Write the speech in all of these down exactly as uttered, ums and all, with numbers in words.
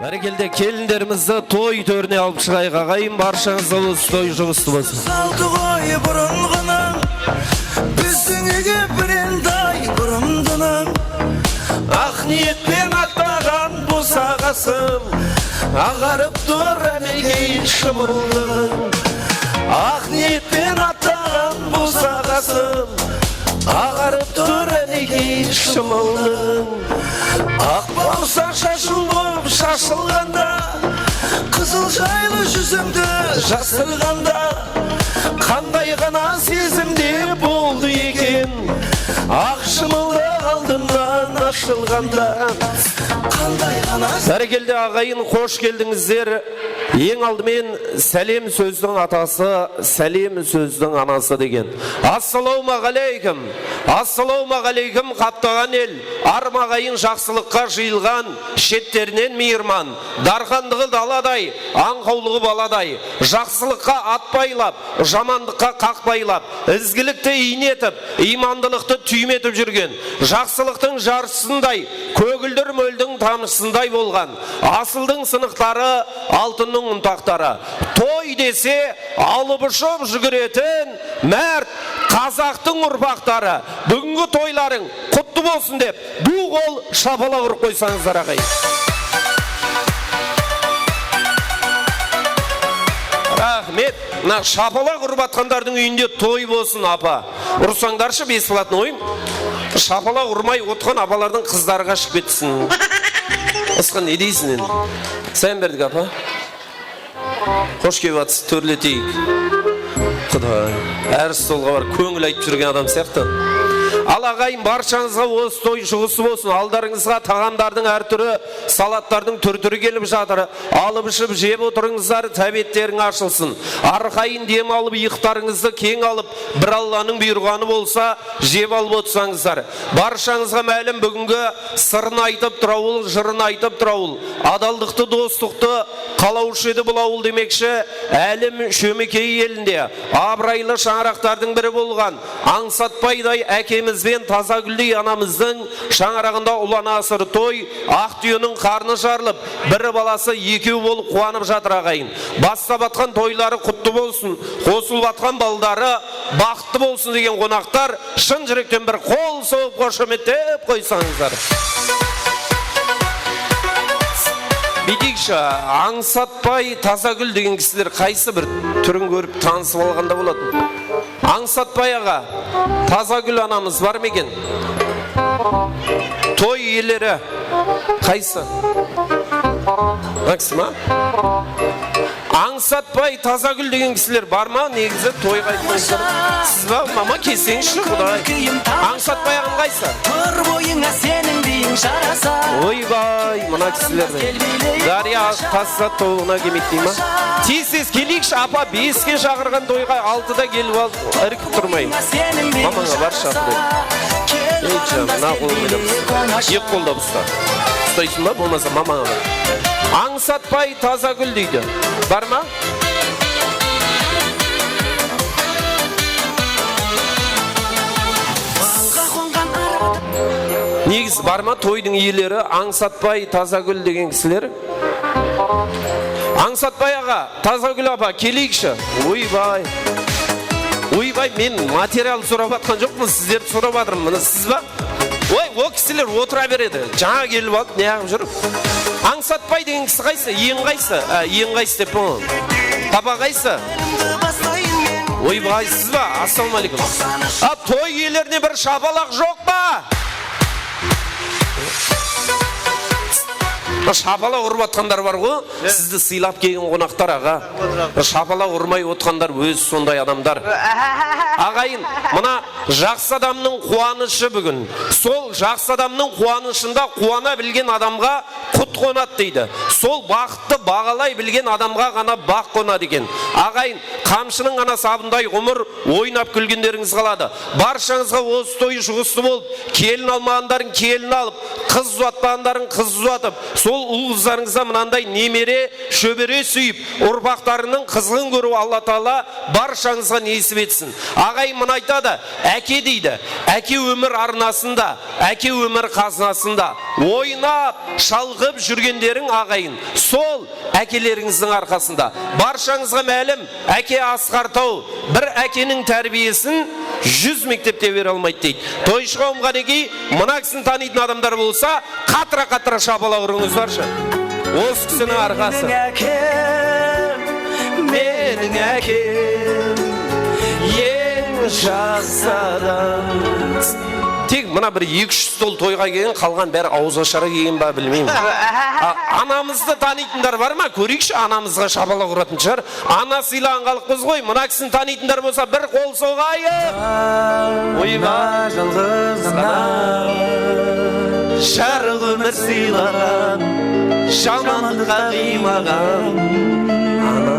Bárkelde, kelinlerimizdi toy tórine alıp shıǵayıq, aǵayin, barshańızǵa usı toy juǵıslı bolsın. Saldı ǵoy burınǵınıń, bizdiń úyge birentay burındınıń. Aq niyetpen atlaǵan bosaǵasın, aǵarıp tur, ánekeyin, shımıldıǵıń. Aq niyetpen atlaǵan bosaǵasın, aǵarıp tur, ánekeyin, shımıldıǵıń. Aq bawırsaq shashıw bolıp shashılǵanda, qızıl jaylı júzińdi jasırǵanda, qanday ǵana sezimde boldı eken, aq shımıldıq aldımnan ashılǵanda. Qanday ǵana... Bárkelde, aǵayin, xosh keldińizler. Eń aldımen, sálem sózdiń atası, sálem sózdiń anası degen. Assalawma ǵáleykum, assalawma ǵáleykum, qaptaǵan el, armaǵayın jaqsılıqqa jıyılǵan, shetterinen miyirman, darqandıǵı daladay, ańqawlıǵı baladay, jaqsılıqqa at baylap, jamanlıqqa qaq baylap, izgilikti iyne etip, iymandılıqtı túyme etip júrgen, jaqsılıqtıń jarshısınday, kógildir móldiń tamshısınday bolǵan, asıldıń sınıqları, altınnıń untaqtarı. Toy dese, alıp ushıp júgiretin márt qazaqtıń urpaqtarı. Búgingi toylarıń qutlı bolsın dep, duw qol shapalaq urıp qoysańızlar, aǵayin. Raxmet. Mına shapalaq urıp atqandardıń úyinde toy bolsın, apa. Ursańdarshı, бесплатно oyın. Shapalaq urmay otqan apalardıń qızları qashıp ketsin. Basqa ne deysiń endi? Sálem berdik, apa. Xosh kelip atırsız, tórleteyik. Quday, hár stolǵa barıp kóńil aytıp júrgen adam sıyaqlı. Al, aǵayin, barshańızǵa usı toy juǵısı bolsın. Aldarıńızǵa taǵamdardıń hár túri, salatlardıń túr-túri kelip jatır. Alıp-iship jep otırıńızlar, tábetlerin ashılsın. Arqayın dem alıp, ıyıqtarıńızdı keń alıp, bir Allanıń buyrǵanı bolsa, jep alıp otırsańızlar. Barshańızǵa málim, búgingi sırın aytıp tur awıl, jırın aytıp tur awıl. Adallıqtı, dostlıqtı qalawshı edi bul awıl demekshi. Álim Shómekey elinde abıraylı shańaraqtardıń biri bolǵan Ańsatbayday ákemiz benen Tazagúldey anamızdıń shańaraǵında ulana asır toy, aq túyeniń qarnı jarılıp, bir balası ekew bolıp quwanıp jatır, aǵayin. Baslap atqan toyları qutlı bolsın, qosılıp atqan balları baxıtlı bolsın degen qonaqtar shın júrekten bir qol soǵıp, xoshametlep qoysańızlar. Búyteyikshi, Ańsatbay, Tazagúl degen kisiler qaysı bir túrin kórip tanısıp alǵanda boladı? Ańsatbay aǵa, Tazagúl anamız bar ma eken? Toy iyeleri qaysı? Mına kisi ma? Ańsatbay, Tazagúl degen kisiler bar ma? Negizi toyǵa aytpaysızlar. Siz ba? Mama, kelseńizshi, quday. Ańsatbay aǵam qaysı? Tur boyıńa seniń biyiń jarasa. Oybay, mına kisilerdi. Dárya tassa tobıǵına kelmekdey ma? Tez-tez keleyikshi, apa, beske shaqırǵan toyǵa altıda kelip al, irkip turmay. Mamańa bar shaqır. Ey, jan, mına qolın oynap. Eki qolda usta. Ustaysıń ba? Bolmasa mamańa bar. Ańsatbay, Tazagúl deydi. Bar ma? Negizi bar ma toydıń iyeleri, Ańsatbay, Tazagúl degen kisiler? Ańsatbay aǵa, Tazagúl apa, keleyikshi. Oybay. Oybay, men material sorap atqan joqpan, sizlerdi sorap atırman. Mına siz ba? Oy, o kisiler otıra beredi. Jańa kelip alıp, ne qılıp júr? Ańsatbay degen kisi qaysı? Eń qaysı? Á, eń qaysı dep qoyǵan. Papa qaysı? Oybay, siz ba? Assalawma aleykum. A, toy iyelerine bir shapalaq joq pa? Shapalaq urıp atqanlar bar ǵo. Sizdi sıylap kelgen qonaqtar, aǵa. Bir shapalaq urmay otqanlar ózi sonday adamlar. Aǵayin, mına jaqsı adamnıń quwanıshı búgin. Sol jaqsı adamnıń quwanıshında quwana bilgen adamǵa qut qonadı deydi. Sol baxıttı baǵalay bilgen adamǵa ǵana baxt qonadı eken. Aǵayin, Qamshınıń ǵana sabınday ǵumır oynap kúlgenlerińiz qaladı. Barshańızǵa usı toy juǵıslı bolıp, kelin almaǵandarıń kelin alıp, qız uzatpaǵandarıń qız uzatıp, sol ul-qızlarıńızǵa mınanday nemere, shóbere súyip, urpaqtarıńnıń qızıǵın kóriw Alla taala barshańızǵa nesip etsin. Aǵayin mına aytadı, áke deydi, áke ómir arnasında, áke ómir qaznasında oynap, shalǵıp júrgenleriń aǵayin, sol ákelerińizdiń arqasında. Barshańızǵa málim, áke asqar taw, bir ákeniń tárbiyesin júz mektepte bere almaydı deydi. Toyshı qawım, qánekey, mına kisini tanıytın adamlar bolsa, qattıra-qattıra shapalaq urıńızlarshı. Usı kisiniń arqası. Meniń ákem, meniń ákem, eń jaqsı adam. Tek mına bir eki-úsh stol toyǵa kelgen, qalǵan bári awız ashara kelgen ba, bilmeymen. A, anamızdı tanıytınlar bar ma? Kóreyikshi, anamızǵa shapalaq uratın shıǵar. Ana sıylaǵan xalıqpız ǵoy. Mına kisini tanıytınlar bolsa, bir qol soǵayıq. Oyba, jalǵız ana, jarıq ómir sıylaǵan, jamanlıqqa qıymaǵan. Ana,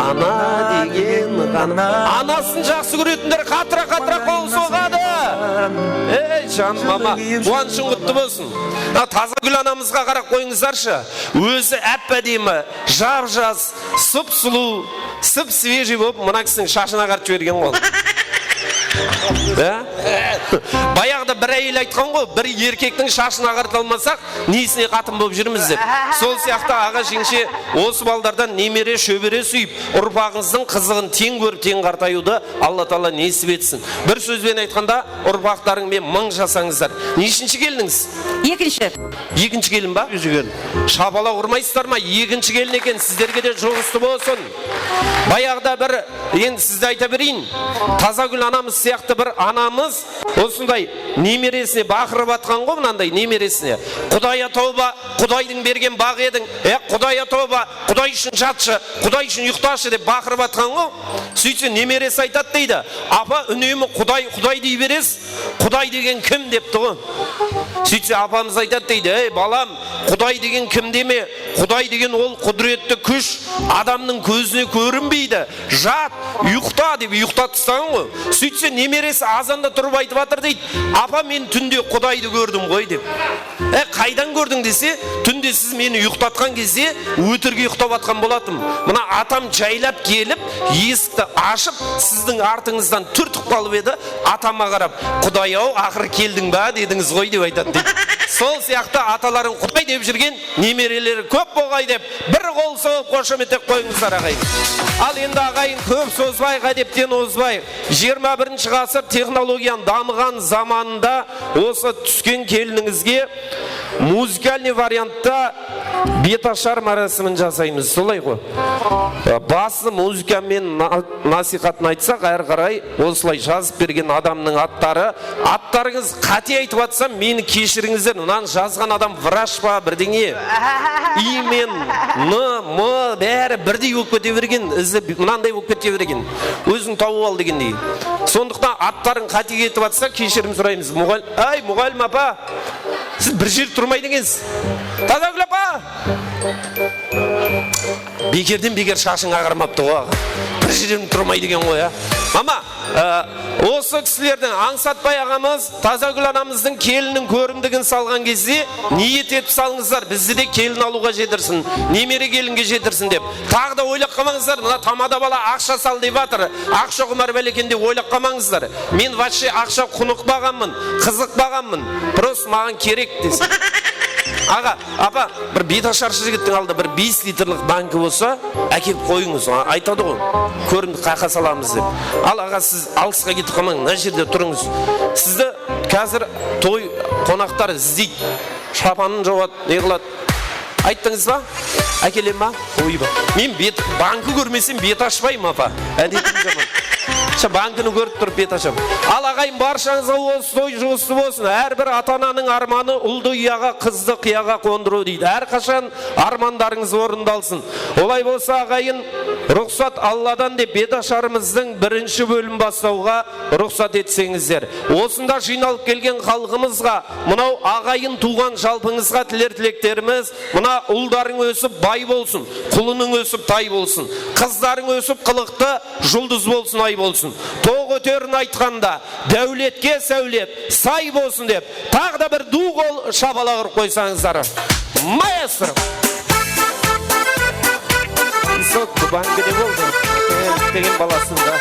ana degen ǵana. Anasın jaqsı kóretinler qattıra-qattıra qol soǵadı. Ey, janım, mama, quwanıshıń qutlı bolsın. Mına Tazagúl anamızǵa qarap qoyıńızlarshı. Ózi áppa-ádemi, jap-jas, sıp-sulıw, sıp-svejiy bolıp, mına kisiniń shashın aǵartıp jibergen ǵoy. Á? Bayaǵıda bir áyel aytqan ǵoy, bir erkektiń shashın aǵarta almasaq, nesine qatın bolıp júrmiz dep. Sol sıyaqlı aǵa-jeńshe, usı balalardan nemere, shóbere súyip, urpaǵıńızdıń qızıǵın teń kórip, teń qartayıwdı Alla taala nesip etsin. Bir sóz benen aytqanda, urpaqtarıń menen mıń jasańızlar. Neshinshi kelinińiz? Ekinshi. Ekinshi kelin ba? Ekinshi kelin. Shapalaq urmaysızlar ma? Ekinshi kelin eken, sizlerge de juǵıslı bolsın. Bayaǵıda bir, endi sizdi ayta bereyin. Tazagúl anamız sıyaqlı bir anamız usınday nemeresine baqırıp atqan ǵoy, mınanday nemeresine. Qudaya tawba, Qudaydıń bergen baǵı ediń. E, Qudaya tawba, Quday ushın jatshı, Quday ushın uyıqtashı dep baqırıp atqan ǵoy. Sóytse nemeresi aytadı deydi. Apa, únemi Quday, Quday dey beresiz. Quday degen kim depti ǵoy. Sóytse apamız aytadı deydi, ey balam, Quday degen kim deme, Quday degen ol qúdiretli kúsh, adamnıń kózine kórinbeydi. Jat, uyıqta dep uyıqtatıp taslaǵan ǵoy. Sóytse nemeresi azanda turıp aytıp atır deydi, apa, men túnde Qudaydı kórdim ǵoy dep. E, qaydan kórdiń dese, túnde siz meni uyıqtatqan gezde ótirge uyıqtap atqan bolatırmın. Mına atam jaylap kelip, esikti ashıp, sizdiń artıńızdan túrtip qalıp edi, atama qarap, Quday-aw, aqırı keldiń ba dedińiz ǵoy dep aytadı deydi. Sol sıyaqlı ataların Quday dep júrgen nemereleri kóp bolǵay dep, bir qol soǵıp, xoshamet etip qoyıńızlar, aǵayin. Al endi, aǵayin, kóp sozbayıq, ádepten ozbayıq. Jigirma birinshi ǵasır texnologiyanıń damıǵan zamanında usı túsken kelinińizge muzıkalnıy variantta betashar márasimin jasaymız, solay ǵo? Baslı muzıka menen na-, nasiyxatın aytsaq, ári qaray osılay jazıp bergen adamnıń atları, atlarıńız qáte aytıp atsam, meni keshirińizler, mınanı jazǵan adam vrach pa, birdeńe. I men, n, m, bári birdey bolıp kete bergen, izi mınanday bolıp kete bergen. Óziń tawıp al degendey. Sondıqtan atların qáte ketip atsa, keshirim soraymız. Muǵal-, áy, muǵallim apa, siz bir jerde turmaydı ekensiz. Tazagúl apa! Bekerden beker shashıń aǵarmaptı ǵo, aǵa. Bir jerden turmaydı eken ǵoy, á. Mama, e, usı kisilerdiń Ańsatbay aǵamız Tazagúl anamızdıń keliniń kórindigin salǵan gezde niyet etip salıńızlar, bizdi de kelin alıwǵa jetirsin, nemere kelinge jetirsin dep. Taǵı da oylap qalmańızlar, mına tamada bala aqsha sal dep atır, aqsha qumar bala eken dep oylap qalmańızlar. Men вообще aqsha qunıqpaǵanmın, qızıqpaǵanmın. Prosto maǵan kerek dese. Aǵa, apa, bir betashar jigittiń aldında bir bes litrlik banka bolsa, ákelip qoyıńız. A, aytadı ǵo, kórimdi qaqa salamız dep. Al, aǵa, siz alısqa ketip qalmań, mına jerde turıńız. Sizdi házir toy qonaqtar izleydi. Shapanın jawadı, ne qıladı? Ayttıńız ba? Ákelem ba? Oyba. Men bet, banka kórmesem bet ashpayman, apa. Ádetim jaman. Bankini kórip turıp bet ashaman. Al, aǵayin, barshańızǵa usı toy juwıslı bolsın. Hár bir ata-ananıń ármanı uldı uyaǵa, qızdı qıyaǵa qondırıw deydi. Hár qashan ármanlarıńız orındalsın. Olay bolsa, aǵayin, ruxsat Alladan dep bet asharımızdıń birinshi bólimin baslawǵa ruxsat etseńizler. Osında jıynalıp kelgen xalqımızǵa, mınaw aǵayin tuwǵan jalpıńızǵa tiler tilekterimiz, mına uldarıń ósip bay bolsın, qulınıń ósip tay bolsın, qızdarıń ósip qılıqtı juldız bolsın, ay bolsın. Toq óterin aytqanda, dáwletke sáwlet say bolsın dep, taǵı da bir duw qol shapalaq urıp qoysańızlar. Maestro! Isıt, Tuban gide boldı. Degen balasında.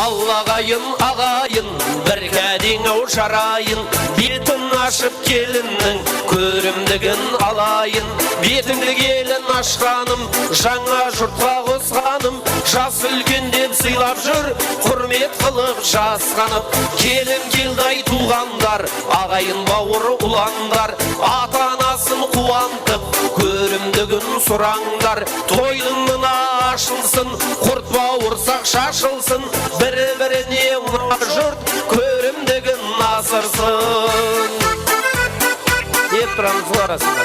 Allaǵayın, aǵayın, bir kádeń-aw jarayın, betin ashıp kelinniń kórimdigin alayın. Betińdi, kelin, ashqanım, jańa jurtqa qosqanım, jas úlken dep sıylap júr, húrmet qılıp jasqanıp. Kelin keldi-ay, tuwǵanlar, aǵayın, bawır, ulanlar, ata-anasın quwantıp, kórimdigin surańlar. Toydıń mına ashılsın, qurt bawırsaq shashılsın, bir-birine mına jurt kórimdigin asırsın. Dep turamız ǵoy arasında.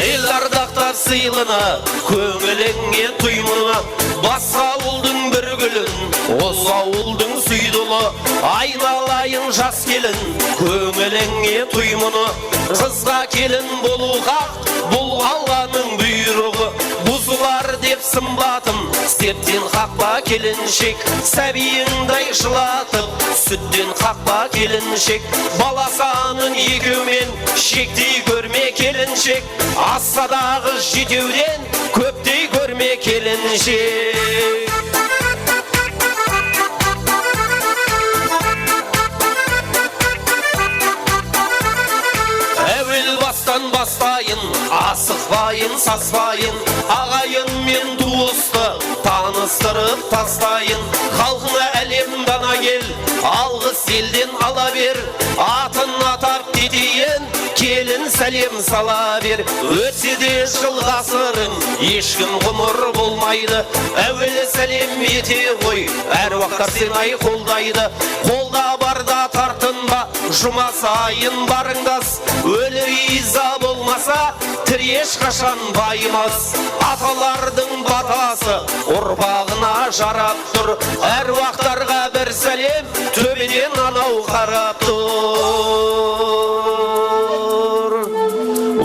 El ardaqta sıylını, kóńilińe tuy mını, basqa awıldıń bir gúlin, usı awıldıń súydi ulı. Aynalayın, jas kelin, kóńilińe tuy mını. Qızǵa kelin bolıw haq, bul Allanıń buyrıǵı. Buzılar dep sımbatım, septen qaqpa, kelinshek. Sábiyińday jılatıp, sútten qaqpa, kelinshek. Bala sanın ekewmen shektey kórme, kelinshek. Assa daǵı jetewden kóptey kórme, kelinshek. Áwel bastan baslayın, asıqpayın, saspayın, aǵayın men tuwıstı tanıstırıp taslayın. Xalqıńa, álem, dana el, alǵıs elden ala ber, atın atap keteyin, kelin sálem sala ber. Ótse de jıl ǵásiriń, hesh kim ǵumır bolmaydı. Áwel sálem ete ǵoy, árwaqtar seni-ay qoldaydı. Qolda barda tartınba, jumasayın barıńdas. Óli riyza bolmasa, tiri hesh qashan bayımas. Atalardıń batası urpaǵına jarap tur, árwaqtarǵa bir sálem, tóbeden anaw qarap tur.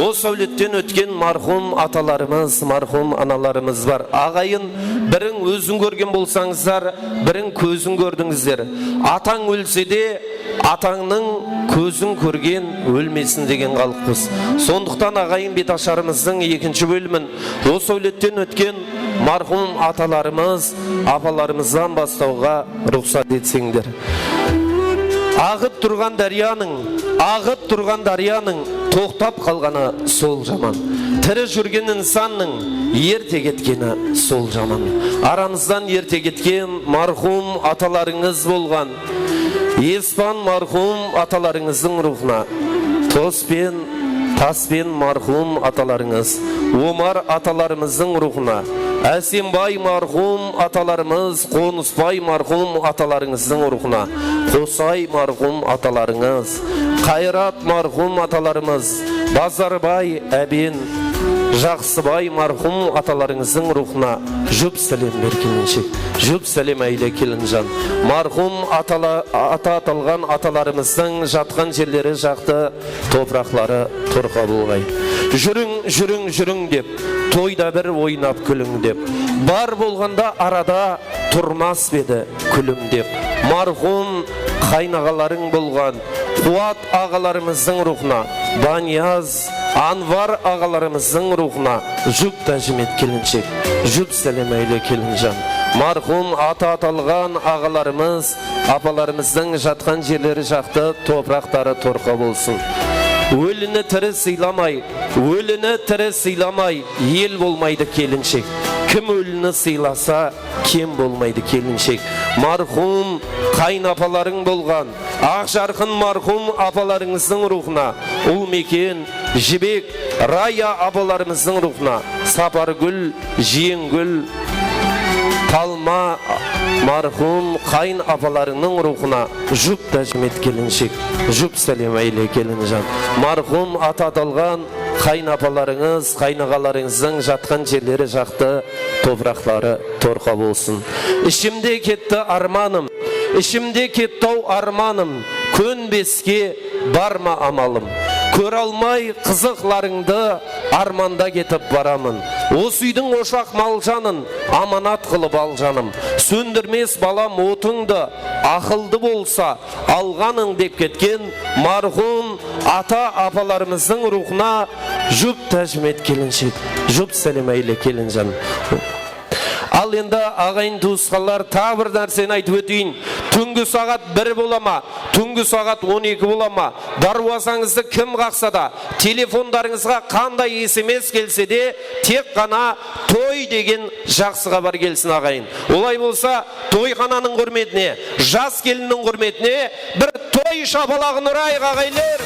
O sáwletten ótken marhum atalarımız, marhum analarımız bar. Aǵayın, biriń óziń kórgen bolsańızlar, biriń kóziń kórdińizler. Atań ólse de, atańnıń kózin kórgen ólmesin degen xalıqpız. Sondıqtan, aǵayın, bet asharımızdıń ekinshi bólimin o sáwletten ótken marhum atalarımız, apalarımızdan baslawǵa ruxsat etseńler. Aǵıp turǵan dáryanıń, aǵıp turǵan dáryanıń toqtap qalǵanı sol jaman. Tiri júrgen insannıń erte ketkeni sol jaman. Aramızdan erte ketken marhum atalarıńız bolǵan Espan marhum atalarıńızdıń ruwxına, Tospen, Taspen marhum atalarıńız, Omar atalarımızdıń ruwxına, Ásenbay marhum atalarımız, Qonısbay marhum atalarıńızdıń ruwxına, Qosay marhum atalarıńız, Qayrat marhum atalarımız, Bazarbay, Áben, Jaqsıbay marhum atalarıńızdıń ruwxına jup sálem ber, kelinshek. Jup sálem áyle, kelinjan. Marhum atala-, ata atalǵan atalarımızdıń jatqan jerleri jaqtı, topıraqları torqa bolǵay. Júriń, júriń, júriń dep, toyda bir oynap kúliń dep. Bar bolǵanda arada turmas pa edi kúlim dep. Marhum qaynaǵalarıń bolǵan Quwat aǵalarımızdıń ruwxına, Baniyaz, Anvar aǵalarımızdıń ruwxına jup tájim et, kelinshek, jup sálem áyle, kelinjan. Marhum ata atalǵan aǵalarımız, apalarımızdıń jatqan jerleri jaqtı, topıraqları torqa bolsın. Ólini tiri sıylamay, ólini tiri sıylamay, el bolmaydı, kelinshek. Kim ólini sıylasa, kem bolmaydı, kelinshek. marhum qaynapalarıń bolǵan Aqjarqın marhum apalarıńızdıń ruwxına, Ulmeken, Jibek, Raya apalarımızdıń ruwxına, Sapargúl, Jiyengúl, Talma marhum qayın apalarıńnıń ruwxına jup tájmet kelinshek, jup sálem áyle kelinjan. Marhum ata atalǵan qaynapalarıńız, qaynaǵalarıńızdıń jatqan jerleri jaqtı, topıraqları torqa bolsın. Ishimde ketti armanım, ishimde ketti-aw armanım, kónbeske barma amalım. Kóre almay qızıqlarıńdı armanda ketip baramın. Usı úydiń oshaq maljanın amanat qılıp al, janım. Sóndirmes balam otıńdı, aqıldı bolsa, alǵanıń dep ketken marhum ata-apalarımızdıń ruwxına jup tájmet kelinshek, jup sálem áyle kelinjan. Al endi, aǵayin tuwısqanlar, taǵı bir nárseni aytıp óteyin. Túngi saǵat bir bola ma, túngi saǵat on eki bola ma, dárwazańızdı kim qaqsa da, telefonlarıńızǵa qanday S M S kelse de, tek ǵana toy degen jaqsı xabar kelsin, aǵayin. Olay bolsa, toyxananıń húrmetine, jas kelinniń húrmetine bir toy shapalaǵın urayıq, aǵayinler!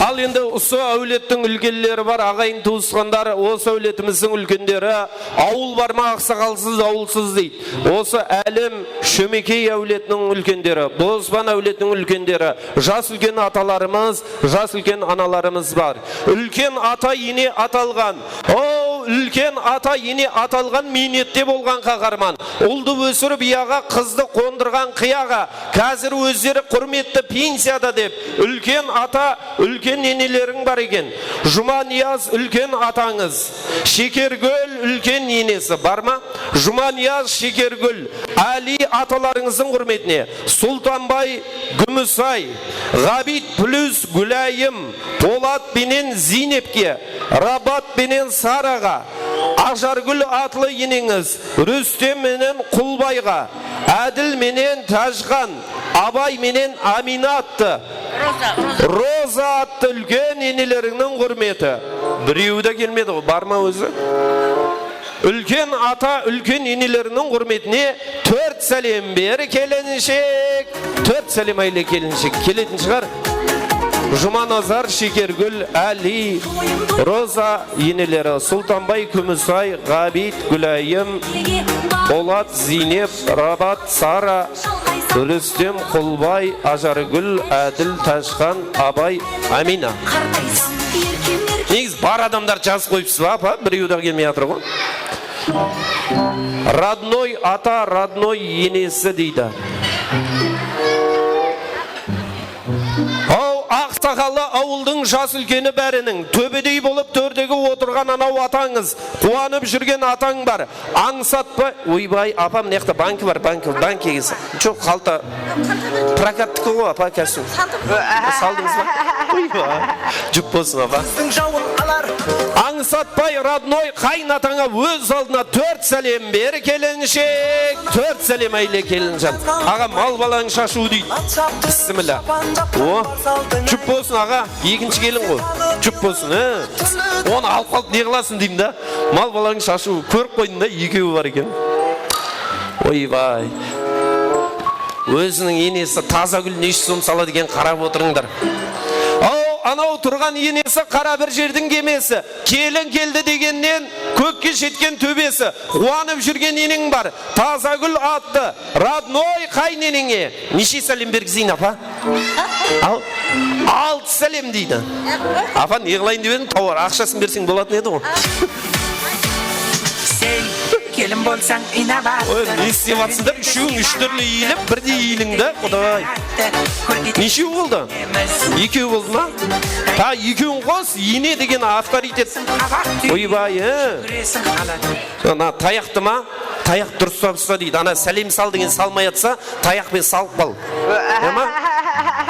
Al endi, usı áwlettiń úlkenleri bar, aǵayin tuwısqanlar, usı áwletimizdiń úlkenleri, awıl bar ma, aqsaqalsız, awılsız deydi. Usı Álem, Shómekey áwletiniń úlkenleri, Bozban áwletiniń úlkenleri, jas úlken atalarımız, jas úlken analarımız bar. Úlken ata-ene atalǵan, o, úlken ata-ene atalǵan miynette bolǵan qaharman. Uldı ósirip, uyaǵa, qızdı qondırǵan qıyaǵa, házir ózleri húrmetli, pensiyada dep, úlken ata, úlken eneleriń bar eken. Jumaniyaz úlken atańız, Shekergúl úlken enesi bar ma? Jumaniyaz, Shekergúl, Áli atalarıńızdıń húrmetine, Sultanbay, Gúmisay, Ǵabit plyus Gúlayım, Polat penen Ziynepke, Rabat penen Saraǵa, Ajargúl atlı eneńiz, Rústem menen Qulbayǵa, Ádil menen Tájxan, Abay menen Amina attı, Roza, Roza. Roza attı úlken enelerińniń húrmeti. Birewi de kelmedi ǵoy, bar ma ózi? Úlken ata, úlken enelerińniń húrmetine tórt sálem ber, kelinshek. Tórt sálem áyle, kelinshek. Keletin shıǵar. Jumanazar, Shekergúl, Áli, Roza eneleri, Sultanbay, Kúmisay, Ǵabit, Gúlayım, Polat, Ziynep, Rabat, Sara, Rústem, Qulbay, Ajargúl, Ádil, Tájxan, Abay, Amina. Negizi bar adamdardı jazıp qoyıpsız ba, apa? Birewi de kelmey atır ǵoy. Rodnoy ata, rodnoy enesi deydi. Aw, aqsaqalı, awıldıń jas úlkeni báriniń, tóbedey bolıp tórdegi otırǵan anaw atańız, quwanıp júrgen atań bar. Ańsatpay, oybay, apa, mına jaqta banki bar, banki, banki kelsin. Joq, qalta. Prokattiki ǵoy, apa, kostyum. Saldıńız ba? Oybay. Jup bolsın, apa. Ańsatpay, rodnoy qaynatańa óz aldına tórt sálem ber, kelinshek. Tórt sálem áyle, kelinjan. Aǵa, mal balań shashıw deydi. Bismillah. O, jup bolsın, aǵa. Ekinshi kelin ǵoy. Jup bolsın, he. Onı alıp qalıp ne qılasın deymen da. Mal balań shashıw, kórip qoydım da, ekewi bar eken. Oybay. Óziniń enesi Tazagúl neshe som saladı eken, qarap otırıńlar. Aw, anaw turǵan enesi qara bir jerdiń kemesi. Kelin keldi degennen kókke jetken tóbesi. Quwanıp júrgen eneń bar. Tazagúl attı rodnoy qáyneneńe neshe sálem bergizeyin, apa? Al, altı sálem deydi. Apa, ne qılayın dep edim, tawar aqshasın berseń bolatın edi ǵoy. Sen kelin bolsań, innovator. Oy, ne islep atırsızlar? Úshewiń úsh túrli iyilip, birdey iyiliń da, quday. Neshew boldı? Ekew boldı ma? Ha, ekewin qos, ene degen avtoritet. Oybay, e. Ana tayaqtı ma? Tayaq durıs usta deydi. Ana sálem sal degen salmay atsa, tayaq penen salıp qal. Ya ma?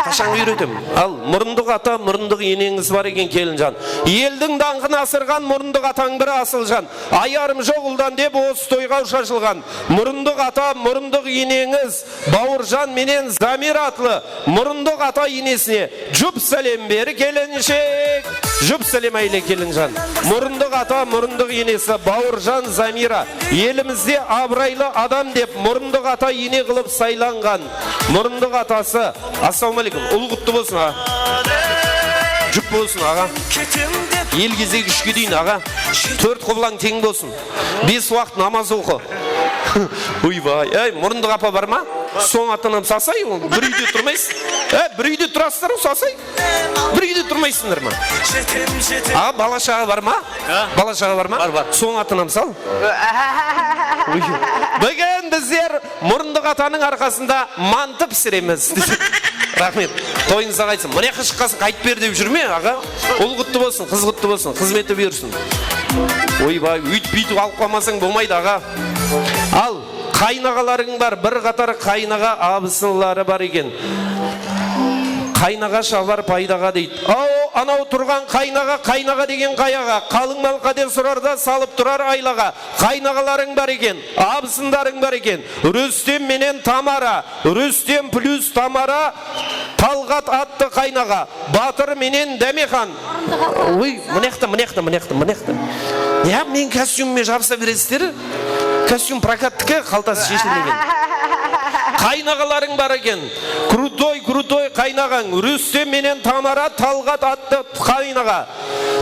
Qashan úyretem? Al, murındıq ata, murındıq eneńiz bar eken, kelinjan. Eldiń dańqın asırǵan murındıq atań bir asıl jan. Ayarım joq uldan dep, osı toyǵa shashılǵan. Murındıq ata, murındıq eneńiz Bawırjan menen Zamir atlı murındıq ata enesine jup sálem ber, kelinshek. Jup sálem, áyle kelinjan. Murındıq ata, murındıq enesi, Bawırjan, Zamira. Elimizde abıraylı adam dep, murındıq ata ene qılıp saylanǵan. Murındıq atası. Assalawma áleykum. Ul qutlı bolsın, aǵa. Jup bolsın, aǵa. El gezegi úshke deyin, aǵa. Tórt qublań teń bolsın. Bes waqıt namaz oqı. Oybay, ey, murındıq apa bar ma? Soń atınam sasay, bir úyde turmaysız. E, bir úyde turasızlar, sasay. Bir úyde turmaysınlar ma? Aǵa, bala-shaǵa bar ma? Ha? Bala-shaǵa bar ma? Bar, bar. Soń atınam sal. Oy. Búgin bizler murındıq atanıń arqasında mantı pisiremiz. Raxmet. Toyıńız da qaytsın. Mına jaqqa shıqqasın, qaytıp ber dep júrme, aǵa. Ul qutlı bolsın, qız qutlı bolsın, xızmeti buyırsın. Oybay, úytip-búytip alıp qalmasań bolmaydı, aǵa. Al, qaynaǵalarıń bar, bir qatar qaynaǵa abısınları bar eken. Qaynaǵa shabar paydaǵa deydi. Aw, anaw turǵan qaynaǵa, qaynaǵa degen qayaǵa, qalıń malqa dep surar da, salıp turar aylaǵa. Qaynaǵalarıń bar eken, abısınlarıń bar eken. Rústem menen Tamara, Rústem plyus Tamara, Talǵat attı qaynaǵa, Batır menen Dámexan. Oy, mına jaqta, mına jaqta, mına jaqta, mına jaqta. Ne, meniń kostyumıma jabısa beresizler? Kostyum prokattıki, qaltası sheshilmegen. Qaynaǵalarıń bar eken. Krutoy, krutoy qaynaǵań. Rústem menen Tamara, Talǵat attı qaynaǵa.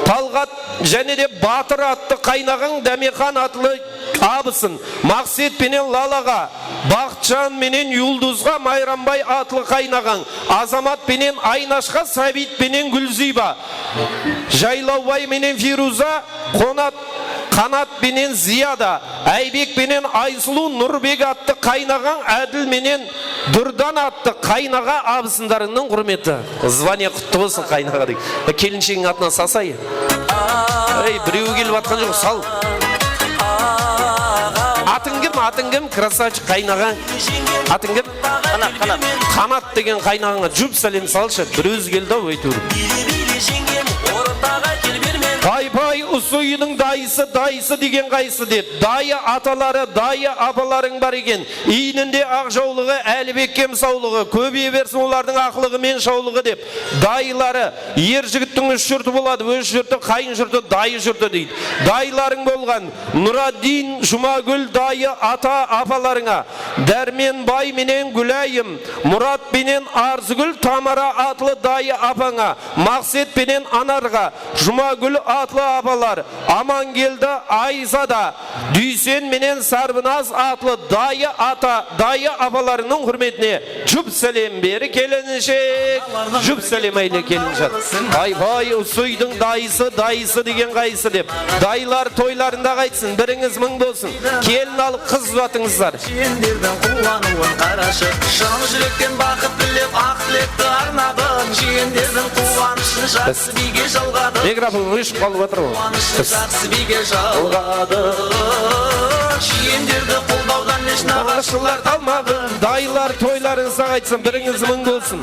Talǵat jáne de Batır attı qaynaǵań, Dámexan atlı abısın, Maqset penen Lalaǵa, Baxıtjan menen Yuldızǵa, Mayranbay atlı qaynaǵań, Azamat penen Aynashqa, Sábit penen Gúlziyba, Jaylawbay menen Firuza, Qonat, Qanat penen Ziyada, Áybek penen Aysulıw, Nurbek attı qaynaǵań, Ádil menen Durdan attı qaynaǵa abısınlarıńnıń húrmeti. Zvanie qutlı bolsın, qaynaǵa degen. E, kelinshegiń atınan sasay. Ey, birewi kelip atqan joq, sal. Atıń kim, atıń kim? Krasavchik qaynaǵa. Atıń kim? Qanat, Qanat. Qanat degen qaynaǵańa jup sálem salshı. Bir ózi keldi-aw, áytewir. Pay-pay, usı úydiń dayısı, dayısı degen qaysı dep. Dayı ataları, dayı apalarıń bar eken. Iyninde aq jawlıǵı, Álibekkem sawlıǵı, kóbeye bersin olardıń aqlıǵı men shawlıǵı dep, dayıları, er jigittiń úsh jurtı boladı, óz jurtı, qáyin jurtı, dayı jurtı deydi. Dayılarıń bolǵan Nuraddin, Jumagúl dayı ata-apalarıńa, Dármenbay menen Gúlayım, Murat penen Arzıgúl Tamara atlı dayı apańa, Maqset penen Anarǵa, Jumagúl atlı apalar, Amangeldi, Ayzada, Dúysen menen Sárbinaz atlı dayı ata, dayı apalarıńnıń húrmetine jup sálem ber, kelinshek. Jup sálem, áyle kelinjan. Pay-pay, usı úydiń dayısı, dayısı degen qaysı dep. Dayılar toylarında qaytsın, birińiz mıń bolsın. Kelin alıp qız uzatıńızlar. Jiyenlerdiń quwanıwın qarashı, jan júrekten baxıt tilep, aq tilekti arnadım. Jiyenlerdiń quwanıshın jaqsı biyge jalǵadı. Mikrofon ushıp qalıp atır ǵoy. Quwanıshın jaqsı biyge jalǵadı. Jiyenlerdi qoldawdan hesh naǵashılar qalmaǵın. Dayılar toylarıńızda qaytsın, birińiz mıń bolsın.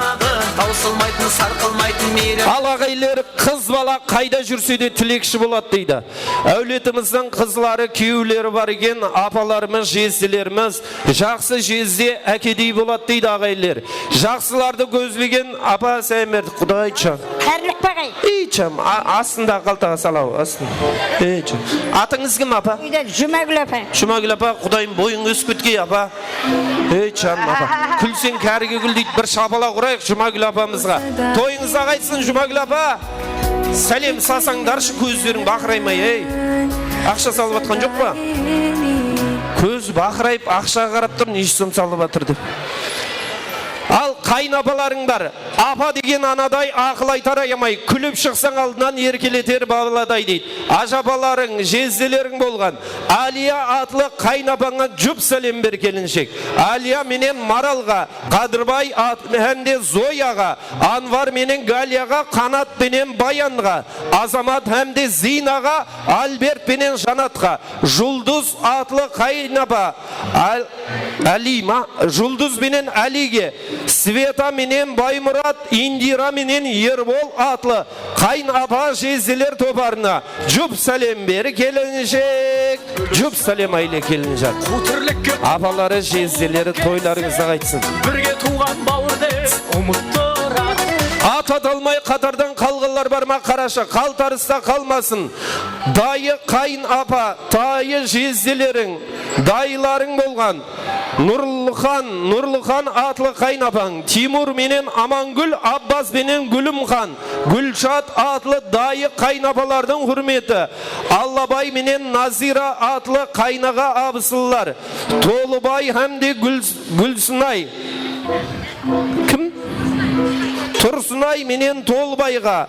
Tawsılmaytın, sarqılmaytın miyrim. Al, aǵayler, qız bala qayda júrse de tilekshi boladı deydi. Áwletimizdiń qızları, kúyewleri bar eken, apalarımız, jezdelerimiz, jaqsı jezde ákedey boladı deydi aǵayinler. Jaqsılardı kózlegen apa, sálem berdik, Quday jan. Qárilik baǵay. Ey, jan, a-, astında qaltaǵa salaw, astında. Ey, jan. Atıńız kim, apa? Úyden Jumagúl apa. Jumagúl apa, Qudayım, boyıń ósip ketkey, apa. Ey, janım apa. Kúlseń, kárige gúl deydi. Bir shapalaq urayıq Jumagúl apamızǵa. Toyıńızda qaytsın, Jumagúl apa. Sálem salsańdarshı, kózleriń baqıraymay, ey. Aqsha salıp atqan joq pa? Kóz baqırayıp, aqshaǵa qarap tur, neshe som salıp atır dep. Al, qaynapalarıń bar. Apa degen anaday, aqıl aytar ayamay, kúlip shıqsań aldınan, erkeleter baladay, deydi. Ajapalarıń, jezdeleriń bolǵan Áliya atlı qaynapańa jup sálem ber, kelinshek. Áliya menen Maralǵa, Qádirbay at-, hám de Zoyaǵa, Anvar menen Galiyaǵa, Qanat penen Bayanǵa, Azamat hám de Ziynaǵa, Albert penen Janatqa, Juldız atlı qaynapa, Al-, Áliyma, Juldız benen Áliyge, Sveta menen Baymurat, Indira menen Erbol atlı qaynapa jezdeler toparına jup sálem ber, kelinshek. Jup sálem, áyle kelinjan. Apaları, jezdeleri toylarıńızda qaytsın. Birge tuwǵan bawır dep umıttırar. At ata almay qatardan Qalǵanlar bar ma, qarashı, qaltarısta qalmasın. Dayı, qáyin apa, tayı jezdeleriń, dayılarıń bolǵan Nurlıxan, Nurlıxan atlı qáyin apań, Timur menen Amangúl, Abbas penen Gúlimxan, Gúlshat atlı dayı qáyin apalardıń húrmeti, Allabay menen Nazira atlı qáyin aǵa abısınlar, Tolıbay hám de Gúls-, Gúlsınay. Kim? Tursınay menen Tolıbayǵa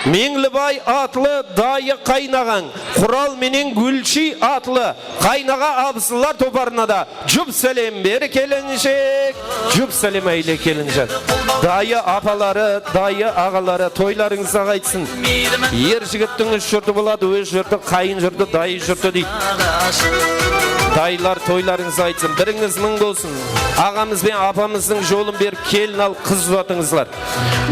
Meńlibay atlı dayı qáyin aǵań, Qural menen Gúlshiy atlı qáyin aǵa abısınlar toparına da jup sálem ber, kelinshek. Jup sálem, áyle kelinshek. Dayı apaları, dayı aǵaları, toylarıńız aǵaytsın. Er jigittiń úsh jurtı boladı, óz jurtı, qáyin jurtı, dayı jurtı deydi. Dayılar, toylarıńız aytsın, birińiz mıń bolsın. Aǵamız benen apamızdıń jolın berip kelin alıp qız uzatıńızlar.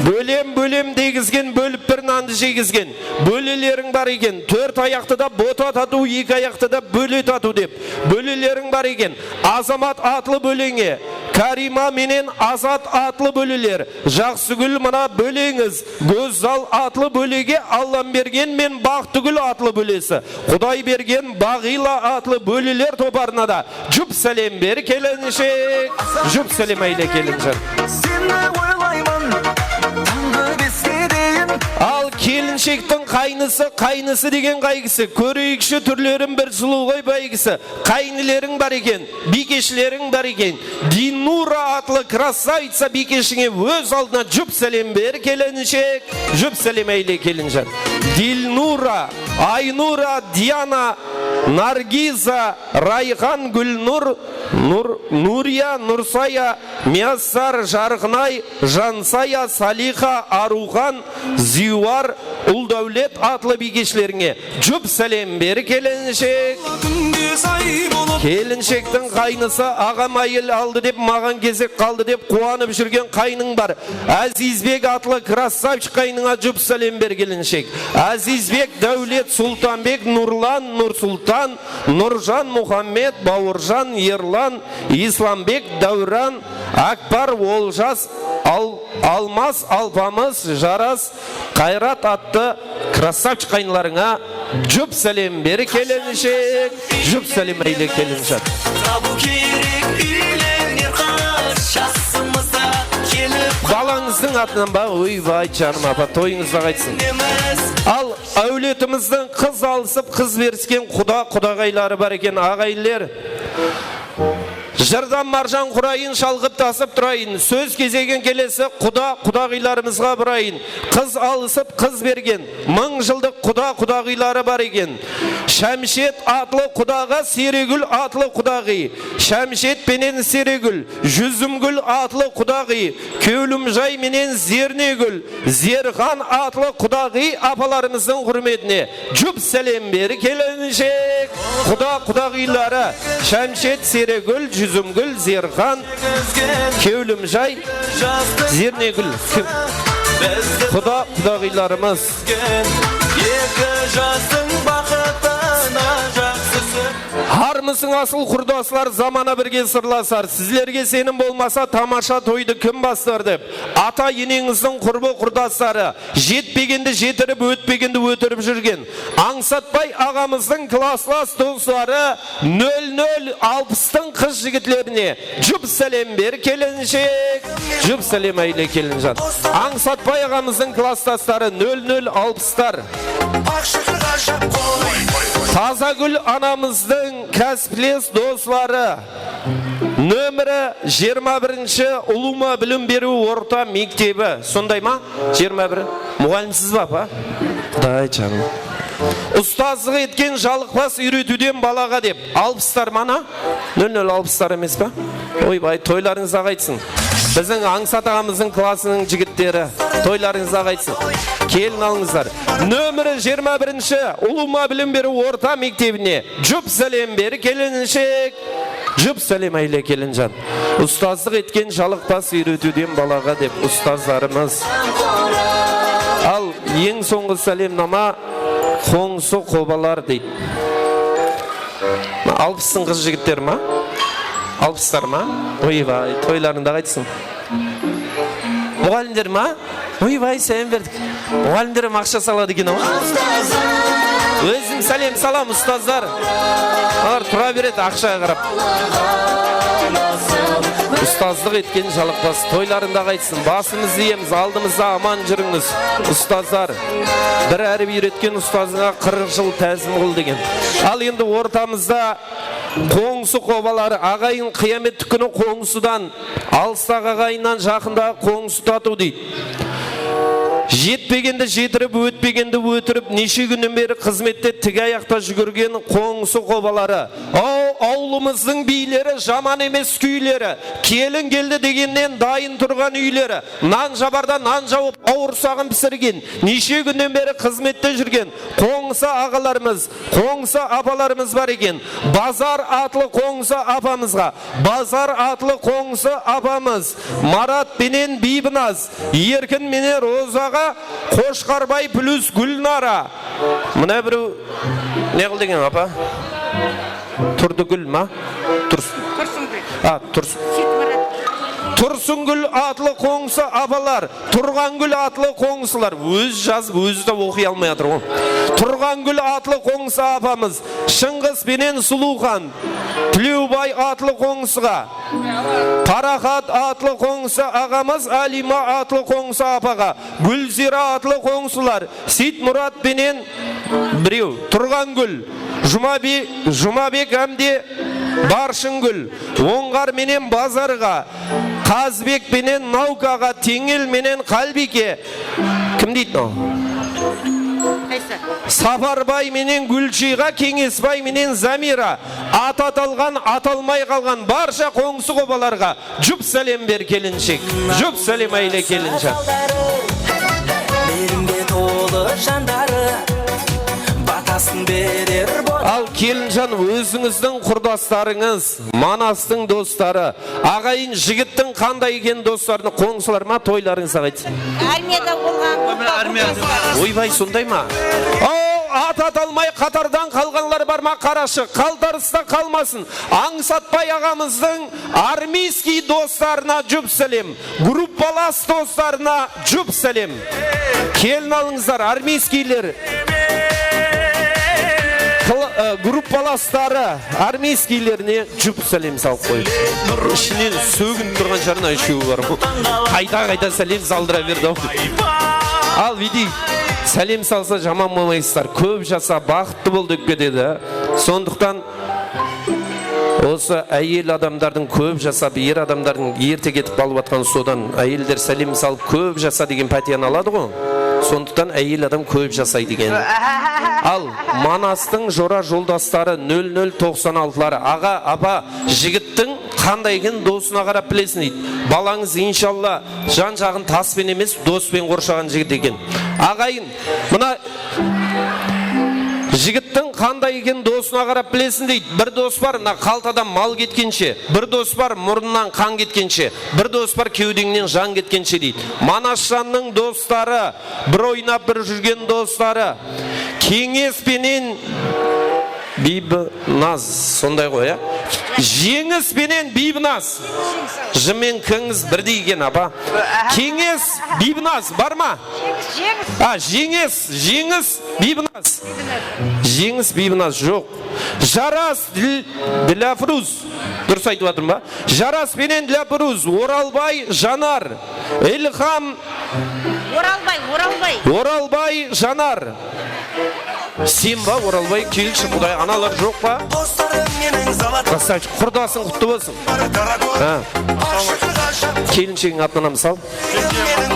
Bólem, bólem degizgen, bólip bir nandı jeygizgen bóleleriń bar eken. Tórt ayaqtı da bota tatıw, eki ayaqtı da bóle tatıw dep bóleleriń bar eken. Azamat atlı bóleńe, Karima menen Azat atlı bóleler, Jaqsıgúl mına bóleńiz, Gózzal atlı bólege Allambergen men Baxtıgúl atlı bólesi, Qudaybergen, Baǵıyla atlı bóleler toparına da jup sálem ber, kelinshek. Jup sálem, áyle kelinshek. Seni oylayman tańǵı beske deyin. Al, kelinshektiń qáynisi, qáynisi degen qáy kisi? Kóreyikshi túrlerin, bir sulıw ǵoy báygisi. Qáyinileriń bar eken, biykeshleriń bar eken. Dilnura atlı krassavitsa biykeshińe óz aldına jup sálem ber, kelinshek. Jup sálem, áyle kelinshek. Dilnura, Aynura, Diana, Nargiza, Rayxan, Gúlnur, Nur, Nuriya, Nursaya, Miyassar, Jarqınay, Jansaya, Salixa, Arıwxan, Ziywar, Uldáwlet atlı biykeshlerińe jup sálem ber, kelinshek. Kelinshektiń qáynisi aǵam áyel aldı dep maǵan gezek qaldı dep quwanıp júrgen qáyniń bar. Ázizbek atlı krassavchik qáynińa jup sálem ber, kelinshek. Ázizbek, Dáwlet, Sultanbek, Nurlan, Nursultan, Nurjan, Muhammed, Bawırjan, Erlan, Islambek, Dáwran, Ákbar, Oljas, Al-, Almas, Alpamıs, Jaras, Qayrat attı krassavchik qáyınlarıńa jup sálem ber, kelinshek. Jup sálem, áyle kelinshek. Tabıw kerek, úylener qas, jasımızda kelip. Balańızdıń atınan ba? Oybay, janım apa, toyıńız da qaytsın. Al, áwletimizdiń qız alısıp, qız berisken quda, qudaǵayları bar eken, aǵayinler. Jırdan marjan qurayın, shalǵıp tasıp turayın. Sóz gezegin kelesi quda, qudaǵıylarımızǵa burayın. Qız alısıp, qız bergen mıń jıldıq quda, qudaǵıyları bar eken. Shámshet atlı qudaǵa, Seregúl atlı qudaǵıy. Shámshet penen Seregúl, Júzimgúl atlı qudaǵıy. Kewlimjay menen Zernegúl, Zerxan atlı qudaǵıy apalarımızdıń húrmetine jup sálem ber, kelinshek. Quda, qudaǵıyları Shámshet, Seregúl, Júzimgúl, Zerxan, Kewlimjay, Zernegúl. Quda, qudaǵıylarımız. Eki jastıń baxıtına jaqsısı. Harmısıń asıl qurdaslar, zamana birge sırlasar. Sizlerge senim bolmasa, tamasha toydı kim baslar dep. Ata-eneńizdiń qurbı-qurdasları, jetpegendi jetirip, ótpegendi ótirip júrgen Ańsatbay aǵamızdıń klasslas dosları nol nol alpıstıń qız jigitlerine jup sálem ber, kelinshek. Jup sálem, áyle kelinjan. Ańsatbay aǵamızdıń klasstasları nol nol alpıslar. Tazagúl anamızdıń kásiples dosları. Nomeri jigirma birinshi ulıwma bilim beriw orta mektebi. Sonday ma? Jigirma bir. Muǵallimsiz ba, apa? Quday janım. Ustazlıq etken jalıqpas úyretiwden balaǵa dep. Alpıslar mana? Nol nol alpıslar emes pa? Oybay, toylarıńız aǵaytsın. Biziń Ańsat aǵamızdıń klassınıń jigitleri. Toylarıńız aǵaytsın. Kelin alıńızlar. Nomeri jigirma birinshi ulıwma bilim beriw orta mektebine jup sálem ber, kelinshek. Jup sálem, áyle kelinjan. Ustazlıq etken jalıqpas úyretiwden balaǵa dep ustazlarımız. Al, eń sońǵı sálemnama qońsı qobalar deydi. Alpıstıń qız jigitleri ma? Alpıslar ma? Oybay, toylarıńda qaytsın. Muǵallimler ma? Oybay, sálem berdik. Muǵallimler hám aqsha saladı eken-aw. Ózim sálem salam, ustazlar. Alar tura beredi aqshaǵa qarap. Ustazlıq etken jalıqpas, toylarında qaytsın. Basımızdı iyemiz, aldımızda aman júrińiz, ustazlar. Bir árip úyretken ustazıńa qırıq jıl tázim qıl degen. Al endi ortamızda qońsı qobaları, aǵayin qıyamettiki kúni qońsıdan, alıstaǵı aǵayinnan jaqındaǵı qońsı tatıw deydi. Jetpegendi jetirip, ótpegendi ótirip, neshe kúnnen beri xızmette tiki ayaqta júgirgen qońsı qobaları. Aw, awılımızdıń biyleri jaman emes kúyleri. Kelin keldi degennen dayın turǵan úyleri. Nan jabarda nan jawıp, awırsaǵın pisirgen, neshe kúnnen beri xızmette júrgen qońsı aǵalarımız, qońsı apalarımız bar eken. Bazar atlı qońsı apamızǵa, Bazar atlı qońsı apamız, Marat penen Biybinaz, Erkin menen Rozaǵa, Qoshqarbay plus Gúlnara. Mına birew ne qıldı eken, apa? Turdıgúl ma? Turs-, Tursıngúl. A, Turs-, Seytmurat. Tursıngúl atlı qońsı apalar, Turǵangúl atlı qońsılar. Ózi jazıp, ózi de oqıy almay atır ǵoy. Turǵangúl atlı qońsı apamız, Shıńǵıs penen Sulıwxan, Tilewbay atlı qońsıǵa, Paraxat atlı qońsı aǵamız, Áliyma atlı qońsı apaǵa, Gúlziyra atlı qońsılar, Seytmurat penen birew, Turǵangúl, Jumabe-, Jumabek hám de Barshıngúl, Ońǵar menen Bazarǵa, Qazbek penen Nawkaǵa, Teńel menen Qálbiyke. Kim deydi mınaw? Qaysı? Saparbay menen Gúlshıyǵa, Keńesbay menen Zamira. Atı atalǵan, atalmay qalǵan barsha qońsı qobalarǵa jup sálem ber, kelinshek. Jup sálem áyle, kelinshek. Meyrimge tolı jandarı batasın berer bol. Al, kelinjan, ózińizdiń qurdaslarıńız, Manastıń dostları, aǵayin jigittiń qanday ekenin dostlarına, qońsılar ma, toylarıńızda qaytsın. Armiyada bolǵan. Oybay, sonday ma? Aw, at atalmay qatardan qalǵanlar bar ma, qarashı, qaltarısta qalmasın. Ańsatbay aǵamızdıń armiyskiy dostlarına jup sálem, gruppalas dostlarına jup sálem. Kelin alıńızlar, armiyskiyler. Qıl-, ı, gruppalasları, armiyskiylerine jup sálem salıp qoyıp, ishinen sóginip turǵan shıǵar, úshewi bar. Qayta-qayta sálem saldıra berdi-aw. Al, búytip sálem salsa jaman bolmaysızlar. Kóp jasa, baxıtlı bol dep ketedi. Sondıqtan Osı áyel adamdardıń kóp jasap, er adamdardıń erte ketip qalıp atqan, sodan áyelder sálem salıp, kóp jasa degen pátiyanı aladı ǵo. Sondıqtan áyel adam kóp jasaydı eken. Al, Manastıń jora joldasları, nol nol toqsan altıları, aǵa, apa, jigittiń qanday ekenin dosına qarap bilesiń deydi. Balańız, inshalla, jan-jaǵın tas penen emes, dos penen qorshaǵan jigit eken. Aǵayin, mına jigittiń qanday ekenin dosına qarap bilesiń deydi. Bir dos bar, mına qaltadan mal ketkenshe, bir dos bar, murnınan qan ketkenshe, bir dos bar, kewdeńnen jan ketkenshe deydi. Manasjannıń dostları, bir oynap, bir júrgen dostları. Keńes penen Biybinaz, sonday ǵoy, ya? Jeńis penen Biybinaz. Jı men kińiz birdey eken, apa. Keńes, Biybinaz, bar ma? Jeńis, Jeńis. A, Jeńis, Jeńis, Biybinaz. Jeńis, Biybinaz, joq. Jaras, Dil-, Dilafruz. Durıs aytıp atırman ba? Jaras penen Dilafruz, Oralbay, Janar, Ilham. Oralbay, Oralbay. Oralbay, Janar. Sen ba, Oralbay, kelshi, quday, analar joq pa? Dostlarım meniń zawod. Krasavchik, qurdasıń qutlı bolsın. Ha. Kelinshegin atınan ham sal.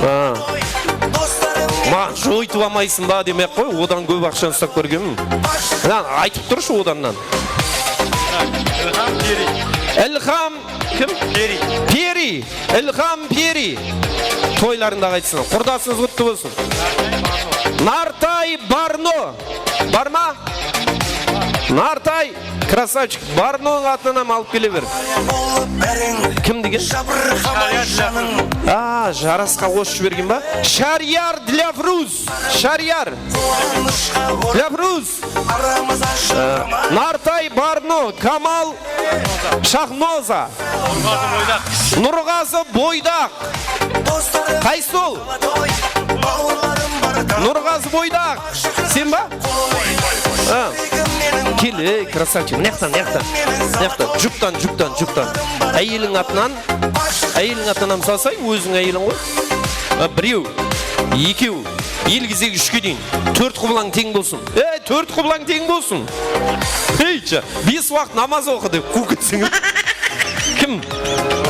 Ha. Ma, joytıp almaysın ba demek qoy, odan kóp aqshanı uslap kórgenmen. Mına, aytıp turshı odannan. Ilham Peri. Ilham kim? Peri. Peri. Ilham Peri. Toylarında qaytsın. Qurdasıńız qutlı bolsın. Nartay Barno. Bar ma? Nartay, krasavchik, barınıń atınan hám alıp kele ber. Kim degen? A, jarasqa qosıp jibergen ba? Sharyar Dlyafruz. Sharyar Dlyafruz. Nartay, Barno, Kamal, Shahnoza. Nurǵazı Boydaq. Qaysı ol? Nurǵazı Boydaq. Sen ba? Ha. Kel, ey, krasavchik. Mıyaqtan, mıyaqtan. Mıyaqtan. Juptan, juptan, juptan. Áyeliń atınan, áyeliń atınan mısal say, óziń áyeliń ǵoy. Ha, birew, ekew, el gezegi úshke deyin. Tórt qublań teń bolsın. Ey, tórt qublań teń bolsın. Ey, ja, bes waqıt namaz oqı dep, kukesiń. Kim?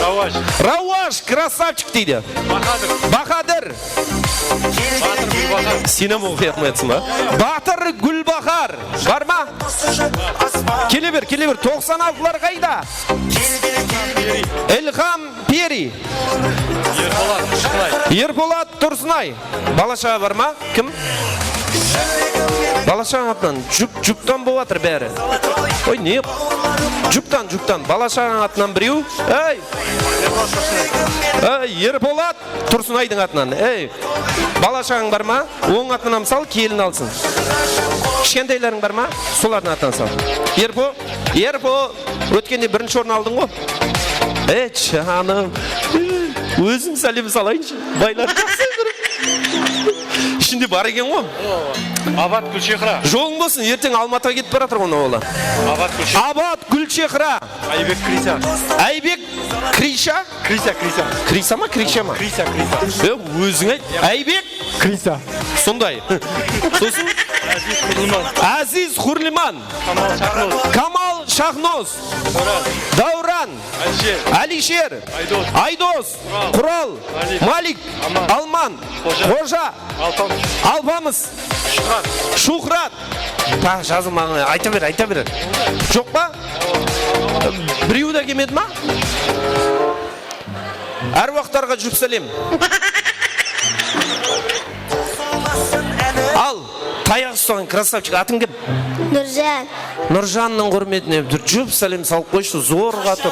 Rawash. Rawash, krasavchik deydi. Bahadır. Bahadır. Batır Gúlbahar. Sen hám oqıy almayatsań ba? Batır Gúlbahar. Bar ma? Kele ber, kele ber. Toqsan altılar qayda? Ilham Peri. Erpolat Tursınay. Erpolat Tursınay. Bala-shaǵa bar ma? Kim? Bala-shaǵań atınan. Jup, juptan bolıp atır bári. Oy, ne? Juptan, juptan. Bala-shaǵań atınan birew. Ey! Ey, Erpolat Tursınaydıń atınan. Ey! Bala-shaǵań bar ma? Onıń atınan sal, kelin alsın. Kishkentaylarıń bar ma? Solardıń atınan sal. Erpo, Erpo, ótkende birinshi orın aldıń ǵo. Ey, janım. Óziń sálem salayınshı. Baylar jaqsı kórip. Ishinde bar eken ǵo. Abat Gúlshehra. Jolıń bolsın, erteń Almatıǵa ketip baratır ǵo mına bala. Abat Gúlshehra. Abat Gúlshehra. Aybek Krisa. Aybek Krisha? Krisa, Krisa. Krisa ma, Krisha ma? Krisa, Krisa. E, óziń ayt. Aybek? Krisa. Sonday. Sosın? Aziz Hurliman. Aziz Hurliman. Kamal Shahnoz. Kamal Shahnoz. Davran. Davran. Alisher. Alisher. Aydos. Aydos. Qural. Qural. Malik. Malik. Alman. Alman. Xoja. Xoja. Alpamıs. Alpamıs. Shuhrat. Shuhrat. Taǵı jazılmaǵan, ayta ber, ayta ber. Joq pa? Birewi de kelmedi ma? Árwaqlarǵa jup sálem. Al, tayaq ustaǵan krasavchik, atıń kim? Nurjan. Nurjannıń húrmetine bir jup sálem salıp qoyshı, zorǵa tur.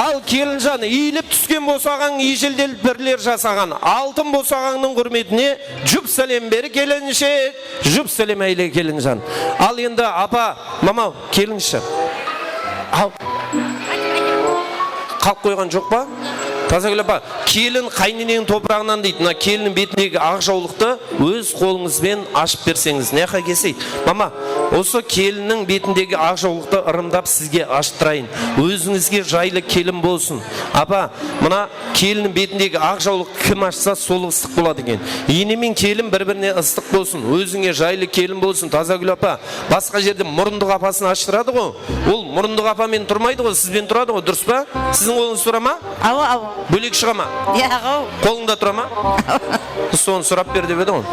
Al, kelinjan, iyilip túsken bosaǵań, ejeldelip birler jasaǵan. Altın bosaǵańnıń húrmetine jup sálem ber, kelinshek. Jup sálem áyle, kelinjan. Al endi, apa, mama, kelińizshi. Al. Qalıp qoyǵan joq pa? Tazagúl apa, kelin qáyneneniń topıraǵınan deydi. Mına kelinniń betindegi aǵ jawlıqtı óz qolıńızben ashıp berseńiz, ne haqqa kelseydi. Mama, usı kelinniń betindegi aǵ jawlıqtı ırımdap sizge ashıttırayın. Ózińizge jaylı kelin bolsın. Apa, mına kelinniń betindegi aǵ jawlıqtı kim ashsa, sol ıstıq boladı eken. Ene men kelin bir-birine ıstıq bolsın. Ózińe jaylı kelin bolsın, Tazagúl apa. Basqa jerde murındıq apasın ashıtıradı ǵo. Ol murındıq apamen turmaydı ǵo, sizben turadı ǵo, durıs pa? Siziń qolıńız tura ma? Awa, awa. Bólek shıǵa ma? Yaq-aw. Qolıńda tura ma? Sonı sorap ber dep edi ǵo.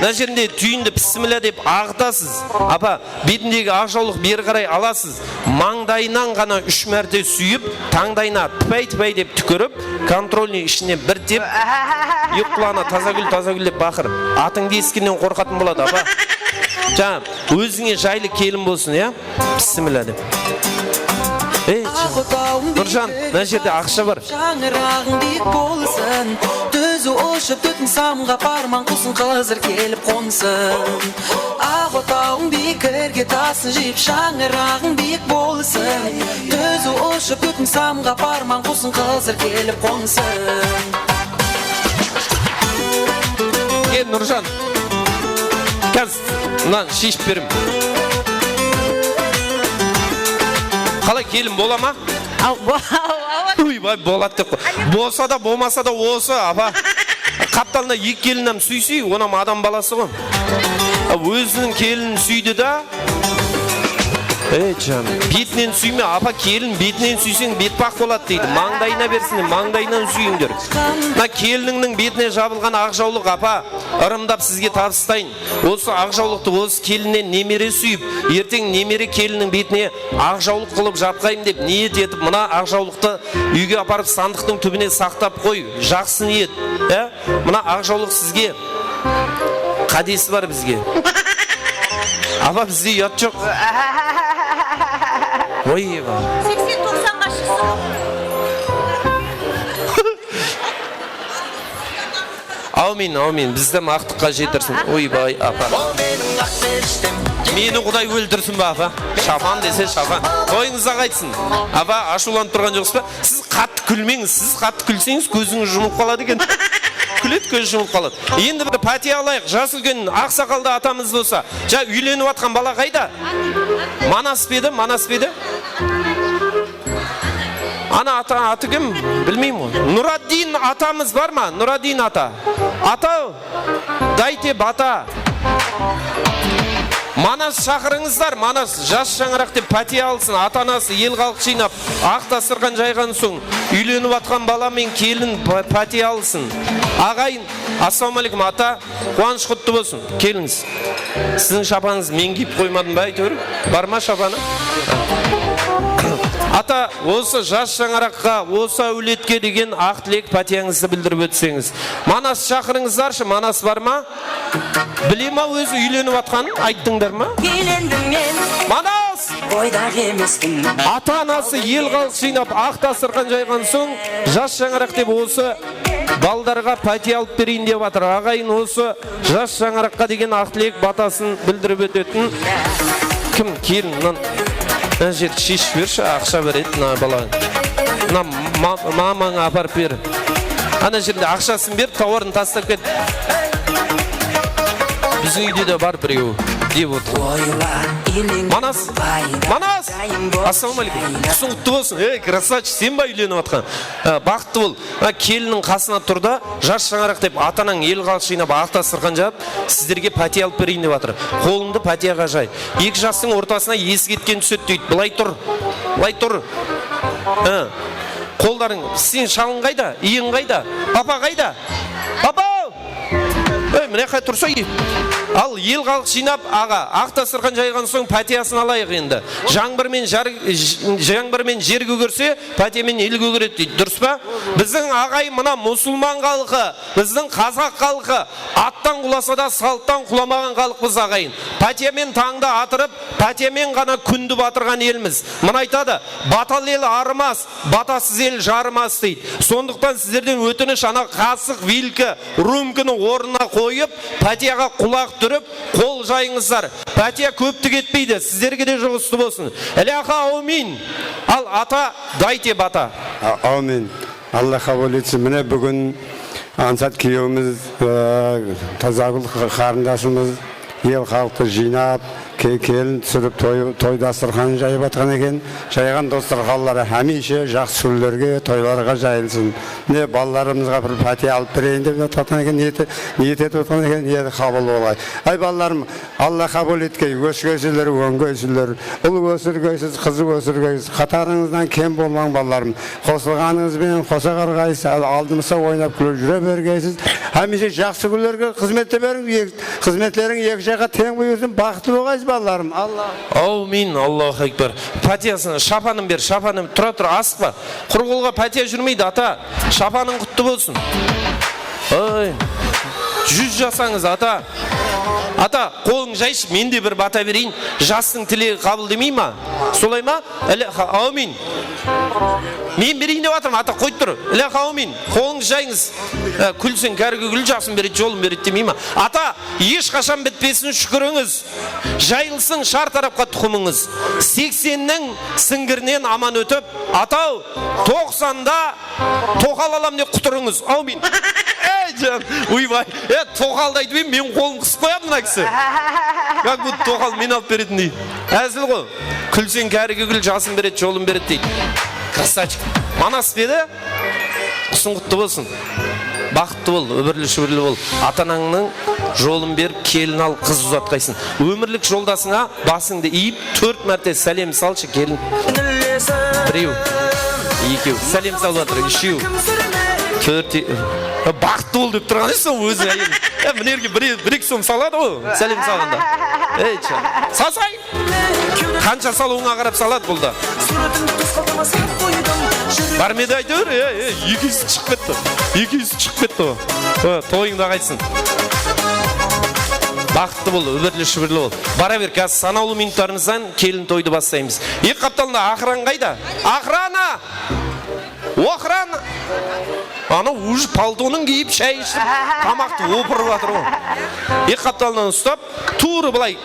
Mına jerinde túyindi bismilla dep aǵıtasız. Apa, betindegi aǵ jawlıq beri qaray alasız. Mańdayınan ǵana úsh márte súyip, tańdayına tıpay-tıpay dep túkirip, kontrolnıy ishinen bir tep, eki qulağına Tazagúl, Tazagúl dep baqır. Atıńdı esitkennen qorqatın boladı, apa. Jańa, ózińe jaylı kelin bolsın, ya? Bismilla dep. Ey, Nurjan, mına jerde aqsha bar. Shańaraǵıń biyik bolsın, dúzi ushıp tútin samǵa parman qusın, Xızır kelip qonsın. Aq otawıń biyik, irge tasın jıyıp, shańaraǵıń biyik bolsın, dúzi ushıp tútin samǵa parman qusın, Xızır kelip qonsın. Kel, Nurjan. Házir mınanı sheship berem. Qalay, kelin bola ma? Al, bo-, al, al. Uy, bay, boladı dep qoy. Bolsa da, bolmasa da, osı, apa. Qaptalına eki kelin hám súyse, onam adam balası ǵo. A, óziniń kelinin súydi da. Ey, janım, betinen súyme, apa, kelin betinen súyseń, betpaq boladı deydi. Mańdayına bersin, mańdayınan súyińder. Mına kelinińniń betine jabılǵan aq jawlıq, apa, ırımdap sizge tabıstayın. Osı aq jawlıqtı osı kelinnen nemere súyip, erteń nemere kelinniń betine aq jawlıq qılıp japqayım dep niyet etip, mına aq jawlıqtı úyge aparıp sandıqtıń túbine saqtap qoy. Jaqsı niyet, ya? Mına aq jawlıq sizge, qádesi bar bizge. Apa, bizde uyat joq. Oy, ba. Seksen toqsanǵa shıqsın. Áwmin, áwmin. Bizdi aqlıqqa jetirsin. Oybay, apa. Meni Quday óltirsin be, apa? Shapan dese shapan. Toyıńızda qaytsın. Apa, ashıwlanıp turǵan joqsız ba? Siz qattı kúlmeńiz. Siz qattı kúlseńiz, kózińiz jumılıp qaladı eken. Kúledi, kózi jumılıp qaladı. Endi bir pátiya alayıq. Jas úlken aqsaqaldı atamız bolsa. Ja, úylenip atqan bala qayda? Manas pa edi? Manas pa edi? Ana ata, atı kim? Bilmeymen ǵoy. Nuraddin atamız bar ma? Nuraddin ata. Ata, dajte bata. Manas shaqırıńızlar, Manas jas shańaraq dep pátiya alsın. Ata-anası, el-xalıq jıynap, aq dasturxan jayǵan soń, úylenip atqan bala men kelin pa-, pátiya alsın. Aǵayin, assalamu aleykum, ata. Quwanısh qutlı bolsın. Kelińiz. Siziń shapanıńız men kiyip qoymadım ba, áytewir? Bar ma shapanı? Ata, osı jas shańaraqqa, osı áwletke degen aq tilek pátiyańızdı bildirip ótseńiz. Manas shaqırıńızlarshı, Manas bar ma? Bile ma ózi úylenip atqanın, ayttıńlar ma? Úylendim men. Manas! Boydaǵı emesin. Ata-anası, el-xalıq jıynap, aq dasturxan jayǵan soń, jas shańaraq dep osı baldarǵa pátiya alıp bereyin dep atır. Aǵayin, osı jas shańaraqqa degen aq tilek batasın bildirip ótetin kim? Kelin, mınan, mına jerdi sheship bershi, aqsha beredi mına balaǵa. Mına ma-, mamańa aparıp ber. Ana jerinde aqshasın berip, tovarın tastap ket. Biziń úyde de bar birew, dep otır. Manas, Manas, assalamu aleykum. Qusıń qutlı bolsın. Ey, krasavchik, sen ba úylenip atqan? Há, baxıtlı bol. Há, kelinniń qasına tur da, jas shańaraq dep, ata-anań, el-xalıq jıynap, aq dasturxan jayıp, sizlerge pátiya alıp bereyin dep atır. Qolıńdı pátiyaǵa jay. Eki jastıń ortasına esik etken túsedi deydi. Bılay tur. Bılay tur. Há. Qollarıń, sen shalıń qayda? Iyiń qayda? Apa qayda? Apa! Ey, mine qay tursa, al, el-xalıq jıynap, aǵa, aq dasturxan jayǵan soń pátiyasın alayıq endi. Jańbır men jar-, j-, jańbır men jer kógerse, pátiya men el kógeredi deydi, durıs pa? Biziń aǵay mına musılman xalqı, biziń qazaq xalqı attan qulasa da, salttan qulamaǵan xalıqpız, aǵayin. Pátiya men tańdı atırıp, pátiya men ǵana kúndi batırǵan elmiz. Mına aytadı, batalı el arımas, batasız el jarımas deydi. Sondıqtan sizlerden ótinish, ana qasıq, vilka, rúmkini ornına qoyıp, pátiyaǵa qulaq túrip, qol jayıńızlar. Pátiya kópti ketpeydi, sizlerge de juǵıslı bolsın. Iláha, áwmin. Al, ata, dajte bata. A-, áwmin. Alla qabıl etsin. Mine, búgin Ansat kúyewimiz, e, Tazagúl qa-, qarındasımız el-xalıqtı jıynap, ke-, kelin túsirip, toy, toy dasturxanın jayıp atqan eken. Jayǵan dasturxanları hámiyshe jaqsı kúnlerge, toylarǵa jayılsın. Mine, balalarımızǵa bir pátiya alıp bereyin dep atqan eken, niyet, niyet etip atqan eken, niyeti qabıl bolǵay. Ay, balalarım, Alla qabıl etkey, óskeysizler, óngeysinler, ul ósirgeysiz, qız ósirgeysiz, qatarıńızdan kem bolmań, balalarım. Qosılǵanıńız benen qosa qarǵaysız, al-, aldımızda oynap kúlip júre bergeysiz. Hámiyshe jaqsı kúnlerge xızmette beriń, e-, xızmetleriń eki jaqqa teń buyırsın, baxıtlı bolǵaysız, balalarım. Alla. Áwmin, Allahu akbar. Pátiyasın, shapanın ber, shapanın, tura, tura, asıqpa. Qurı qolǵa pátiya júrmeydi, ata. Shapanıń qutlı bolsın. Oy. Júz jasańız, ata. Ata, qolıń jayshı, men de bir bata bereyin. Jastıń tilegi qabıl demey ma? Solay ma? Ile, ha, áwmin. Men bereyin dep atırman, ata, qoyıp tur. Ile, ha, áwmin. Qolıńdı jayıńız. Há, kúlseń, kárige gúl, jasın beredi, jolın beredi demey ma? Ata, hesh qashan bitpesin shúkirińiz. Jayılsın shar tarapqa tuqımıńız. Seksenniń sińgirinen aman ótip, ataw, toqsanda toqal alam dep qutırıńız. Áwmin. Ey, jan, uybay. E, toqaldı aytıp em, meniń qolım qısıp qoyadı mına kisi. Как будто toqal men alıp beretindey. Házil ǵoy. Kúlseń, kárige gúl, jasın beredi, jolın beredi deydi. Krasavchik. Manas pa edi? Qusıń qutlı bolsın. Baxıtlı bol, úbirli-shúbirli bol. Ata-anańnıń jolın berip, kelin al, qız uzatqaysın. Ómirlik joldasıńa basıńdı iyip, tórt márte sálem salshı, kelin. Birew, ekew, sálem salıp atır, úshew, tórte-, baxıtlı bol dep turǵan emes, ózi áyel. E, mına jerge bir, bir-eki som saladı ǵoy, sálem salǵanda. Ey, sasay! Qansha salıwıńa qarap saladı bul da. Bármedi, áytewir, e, e, eki esi shıǵıp ketti. Eki esi shıǵıp ketti ǵoy. E, toyıńda qaytsın. Baxıtlı bol, úbirli-shúbirli bol. Bara ber, házir sanawlı minutlarımızdan kelin toydı baslaymız. Eki qaptalında aqıran qayda? Aqırana! Oqıran! Anaw уже paltonın kiyip, shay iship, tamaqtı opırıp atır ǵoy. Eki qaptaldan ustap, tuwrı bılay,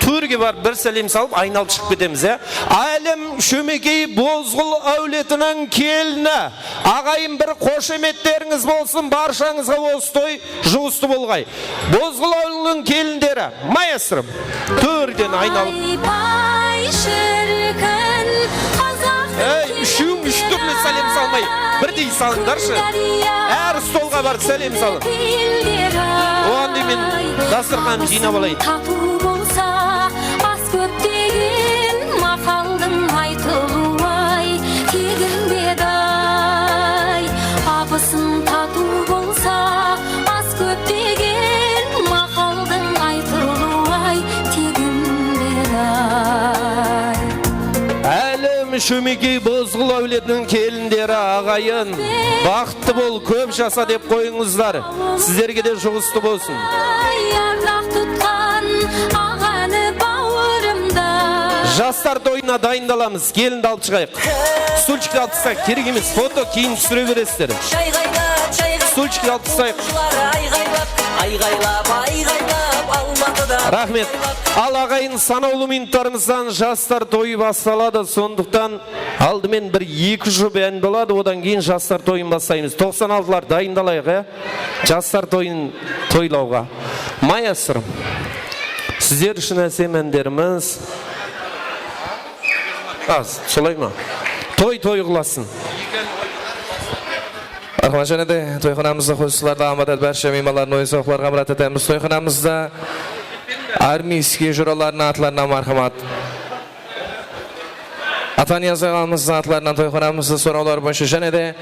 tórge barıp bir sálem salıp, aynalıp shıǵıp ketemiz, ya. Álem Shómekey Bozǵıl áwletiniń kelini. Aǵayin, bir xoshametterińiz bolsın, barshańızǵa osı toy juǵıstı bolǵay. Bozǵıl awılınıń kelinleri, maestro, tórden aynalıp. Ay, pay, shírkin, qazaqtıń. Ey, úshewiń úsh túrli sálem salmay, birdey salıńdarshı. Hár stolǵa barıp sálem salıń. Oǵan dey men dasturxanımdı jıynap alayın. Tatlı bolsa, Kóp degen maqaldıń aytılıwı-ay, tegin bedi-ay. Abısın tatıw bolsa, as kóp degen maqaldıń aytılıwı-ay, tegin bedi-ay. Álem Shómekey Bozǵıl áwletiniń kelinleri, aǵayin, baxıtlı bol, kóp jasa dep qoyıńızlar. Sizlerge de juǵıstı bolsın. Ay, ardaq tutqan aǵanı bawırımda. Jaslar toyına dayındalamız. Kelindi alıp shıǵayıq. Stulchikti alıp taslayıq. Kerek emes. Foto keyin túsire beresizler. Stulchikti alıp taslayıq. Ayǵaylap, ayǵaylap, Almatıda. Raxmet. Al, aǵayin, sanawlı minutlarımızdan jaslar toyı basıladı. Sondıqtan aldымен bir eki jup ándi boladı, odan keyin jaslar toyın baslaymız. Toqsan altılar, dayındalayıq, ya? Jaslar toyın toylawǵa. Maestro, sizler ushın ásem ánlerimiz. Az, solay ma? Toy toy qılasın. Marhamat, jáne de toyxanamızda qosıqlardı amat et, bárshe miymanlardı oyın-sawıqlarǵa mirát etemiz. Toyxanamızda armiyskiy juralarınıń atlarına marhamat. Ataniyaz aǵamızdıń atlarınan toyxanamızda sorawlar boyınsha jáne de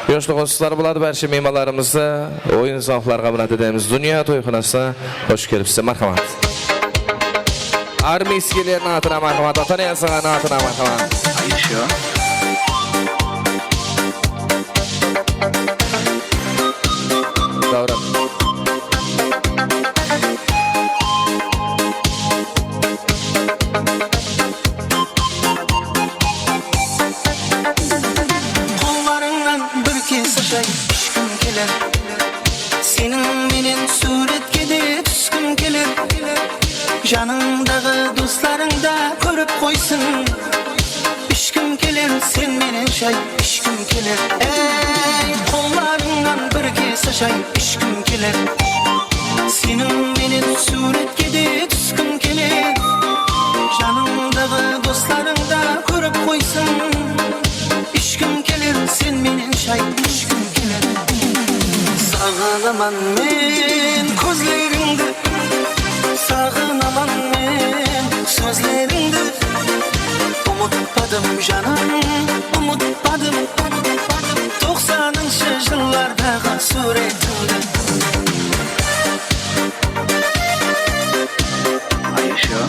yoshlı qosıqlar boladı. Bárshe miymanlarımızdı oyın-sawıqlarǵa mirát etemiz. Dúnya toyxanasına xosh kelipsizler. Marhamat. Armiyskiyleriniń atına marhamat, Ataniyaz aǵanıń atına marhamat. Ayıshı. Davran. Qollarıńnan bir kese shay ishkim keler. Seniń menen súwretke de túskim keler. Janıńdaǵı doslarıń da kórip qoysın. Ishkim keler, sen menen shay ishkim keler. Ey, qollarıńnan bir kese shay ishkim keler. Seniń menen súwretke de túskim keler. Janıńdaǵı doslarıń da kórip qoysın. Ishkim keler, sen menen shay ishkim keler. Saǵınaman men kózlerińdi, saǵınaman men sózlerińdi. Umıtpadım, janım, umıtpadım toqsanınshı jıllardaǵı súwretińdi. Ayıshı.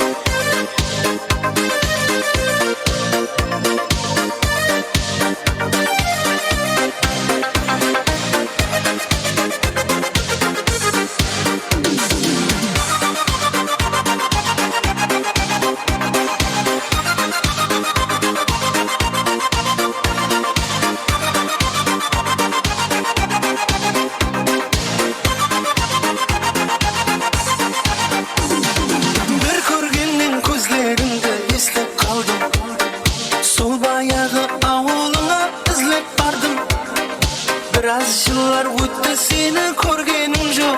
Bir kórgennen kózlerińdi eslep qaldım. Sol bayaǵı awılıńa izlep bardım. Biraz jıllar ótti, seni kórgenim joq.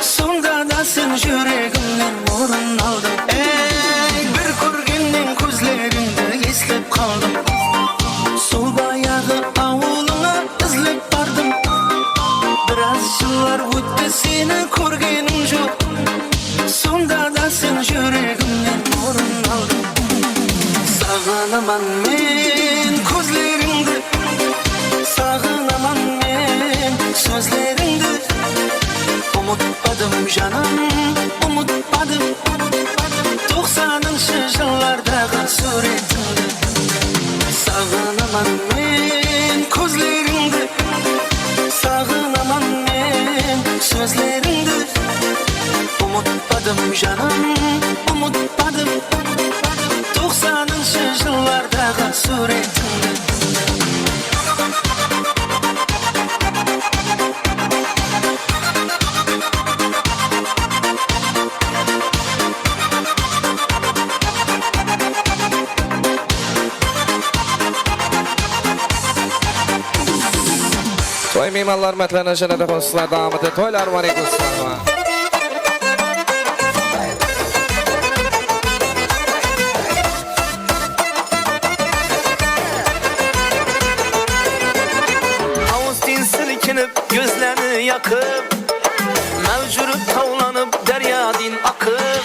Sonda da sen júregimnen orın aldıń. Ey, bir kórgennen kózlerińdi eslep qaldım. Sol bayaǵı awılıńa izlep bardım. Biraz jıllar ótti, seni kórgenim joq. Sonda da sen júregimnen orın aldıń. Saǵınaman men kózlerińdi, saǵınaman men sózlerińdi. Umıtpadım, janım, umıtpadım toqsanınshı jıllardaǵı súwretińdi. Saǵınaman men kózlerińdi, saǵınaman men sózlerińdi. Umıtpadım janım, umıtpadım, umıtpadım toqsanınshı jıllardaǵı súwretińdi. Toy miymanlar, húrmetli jáne de qosıqlar dawam ete. Toylar, wáleykum assalam. Hawız deyin silkinip, gózlerni yaqıp, máwjirip tawlanıp, dárya deyin aqıp.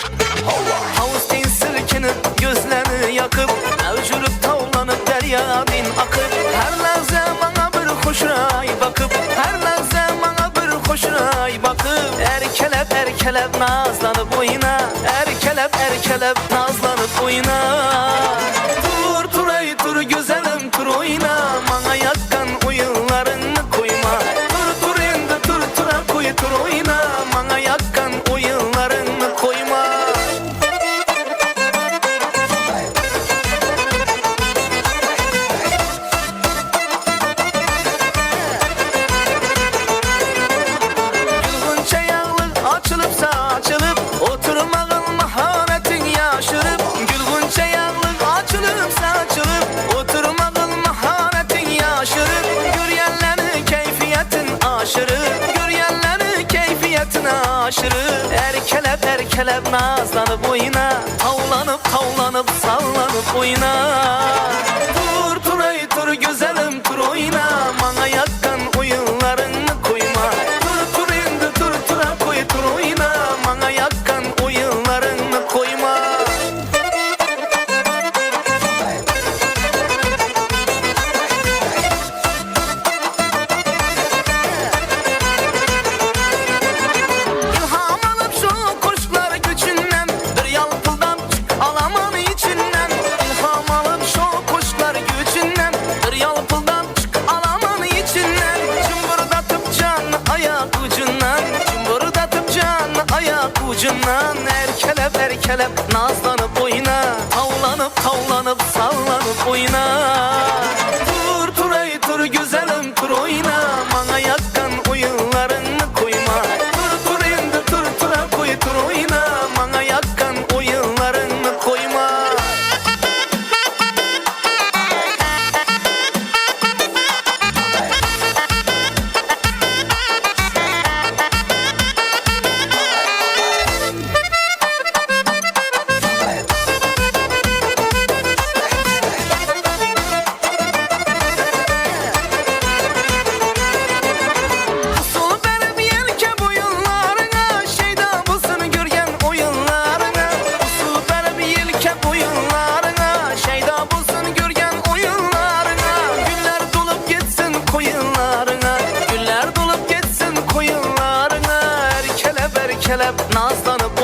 Hawız deyin silkinip, gózlerni yaqıp, máwjirip tawlanıp, dárya deyin aqıp. Hár láhza mańa bir xoshiray baqıp, hár láhza mańa bir xoshiray baqıp. Erkelep, erkelep, nazlanıp oyna, erkelep, erkelep, nazlanıp oyna. Tur, turay, tur, gózelim, tur, oyna, mańa yaqqan oyınlarıńdı qoyma. Tur, tur endi, tur, tura qoy, tur, oyna, mańa yaqqan oyınlarıńdı qoyma. Gúlǵúncha yańlıq ashılıp saçılıp, otırmaǵın maharetiń yashırıp. Gúlǵúncha yańlıq ashılıp saçılıp, otırmaǵın maharetiń yashırıp. Górgenlerni keyfiyetin ashırıp, górgenlerni keyfiyetin ashırıp. Erkelep, erkelep, nazlanıp oyna, tawlanıp, tawlanıp, sallanıp oyna. Tur, turay, tur, gózelim, tur, oyna, mańa yaqqan oyınlarıńdı qoyma. Tur, tur endi, tur, tura qoy, tur, oyna, mańa yaqqan oyınlarıńdı qoyma. İlham alıp şu qosıqlar kúshinen, bir yalpıldap alaman ishinen. İlham alıp şu qosıqlar kúshinen, bir yalpıldap alaman ishinen. Jımbırdatıp jan ayaq ujınan, jımbırdatıp jan ayaq ujınan. Erkelep, erkelep, nazlanıp oyna, tawlanıp, tawlanıp, sallanıp oyna. Tur, turay, tur, gózelim, tur, oyna, mańa yaqqan oyınlarıńdı qoyma. Tur, tur endi, tur, tura qoy, tur, oyna, mańa yaqqan oyınlarıńdı qoyma. Usıl berip elke boyınlarıńa, shayda bolsın kórgen oyınlarıńa. Usıl berip elke boyınlarıńa, shayda bolsın kórgen oyınlarıńa. Gúller tolıp ketsin qoyınlarıńa, gúller tolıp ketsin qoyınlarıńa. Erkelep, erkelep, nazlanıp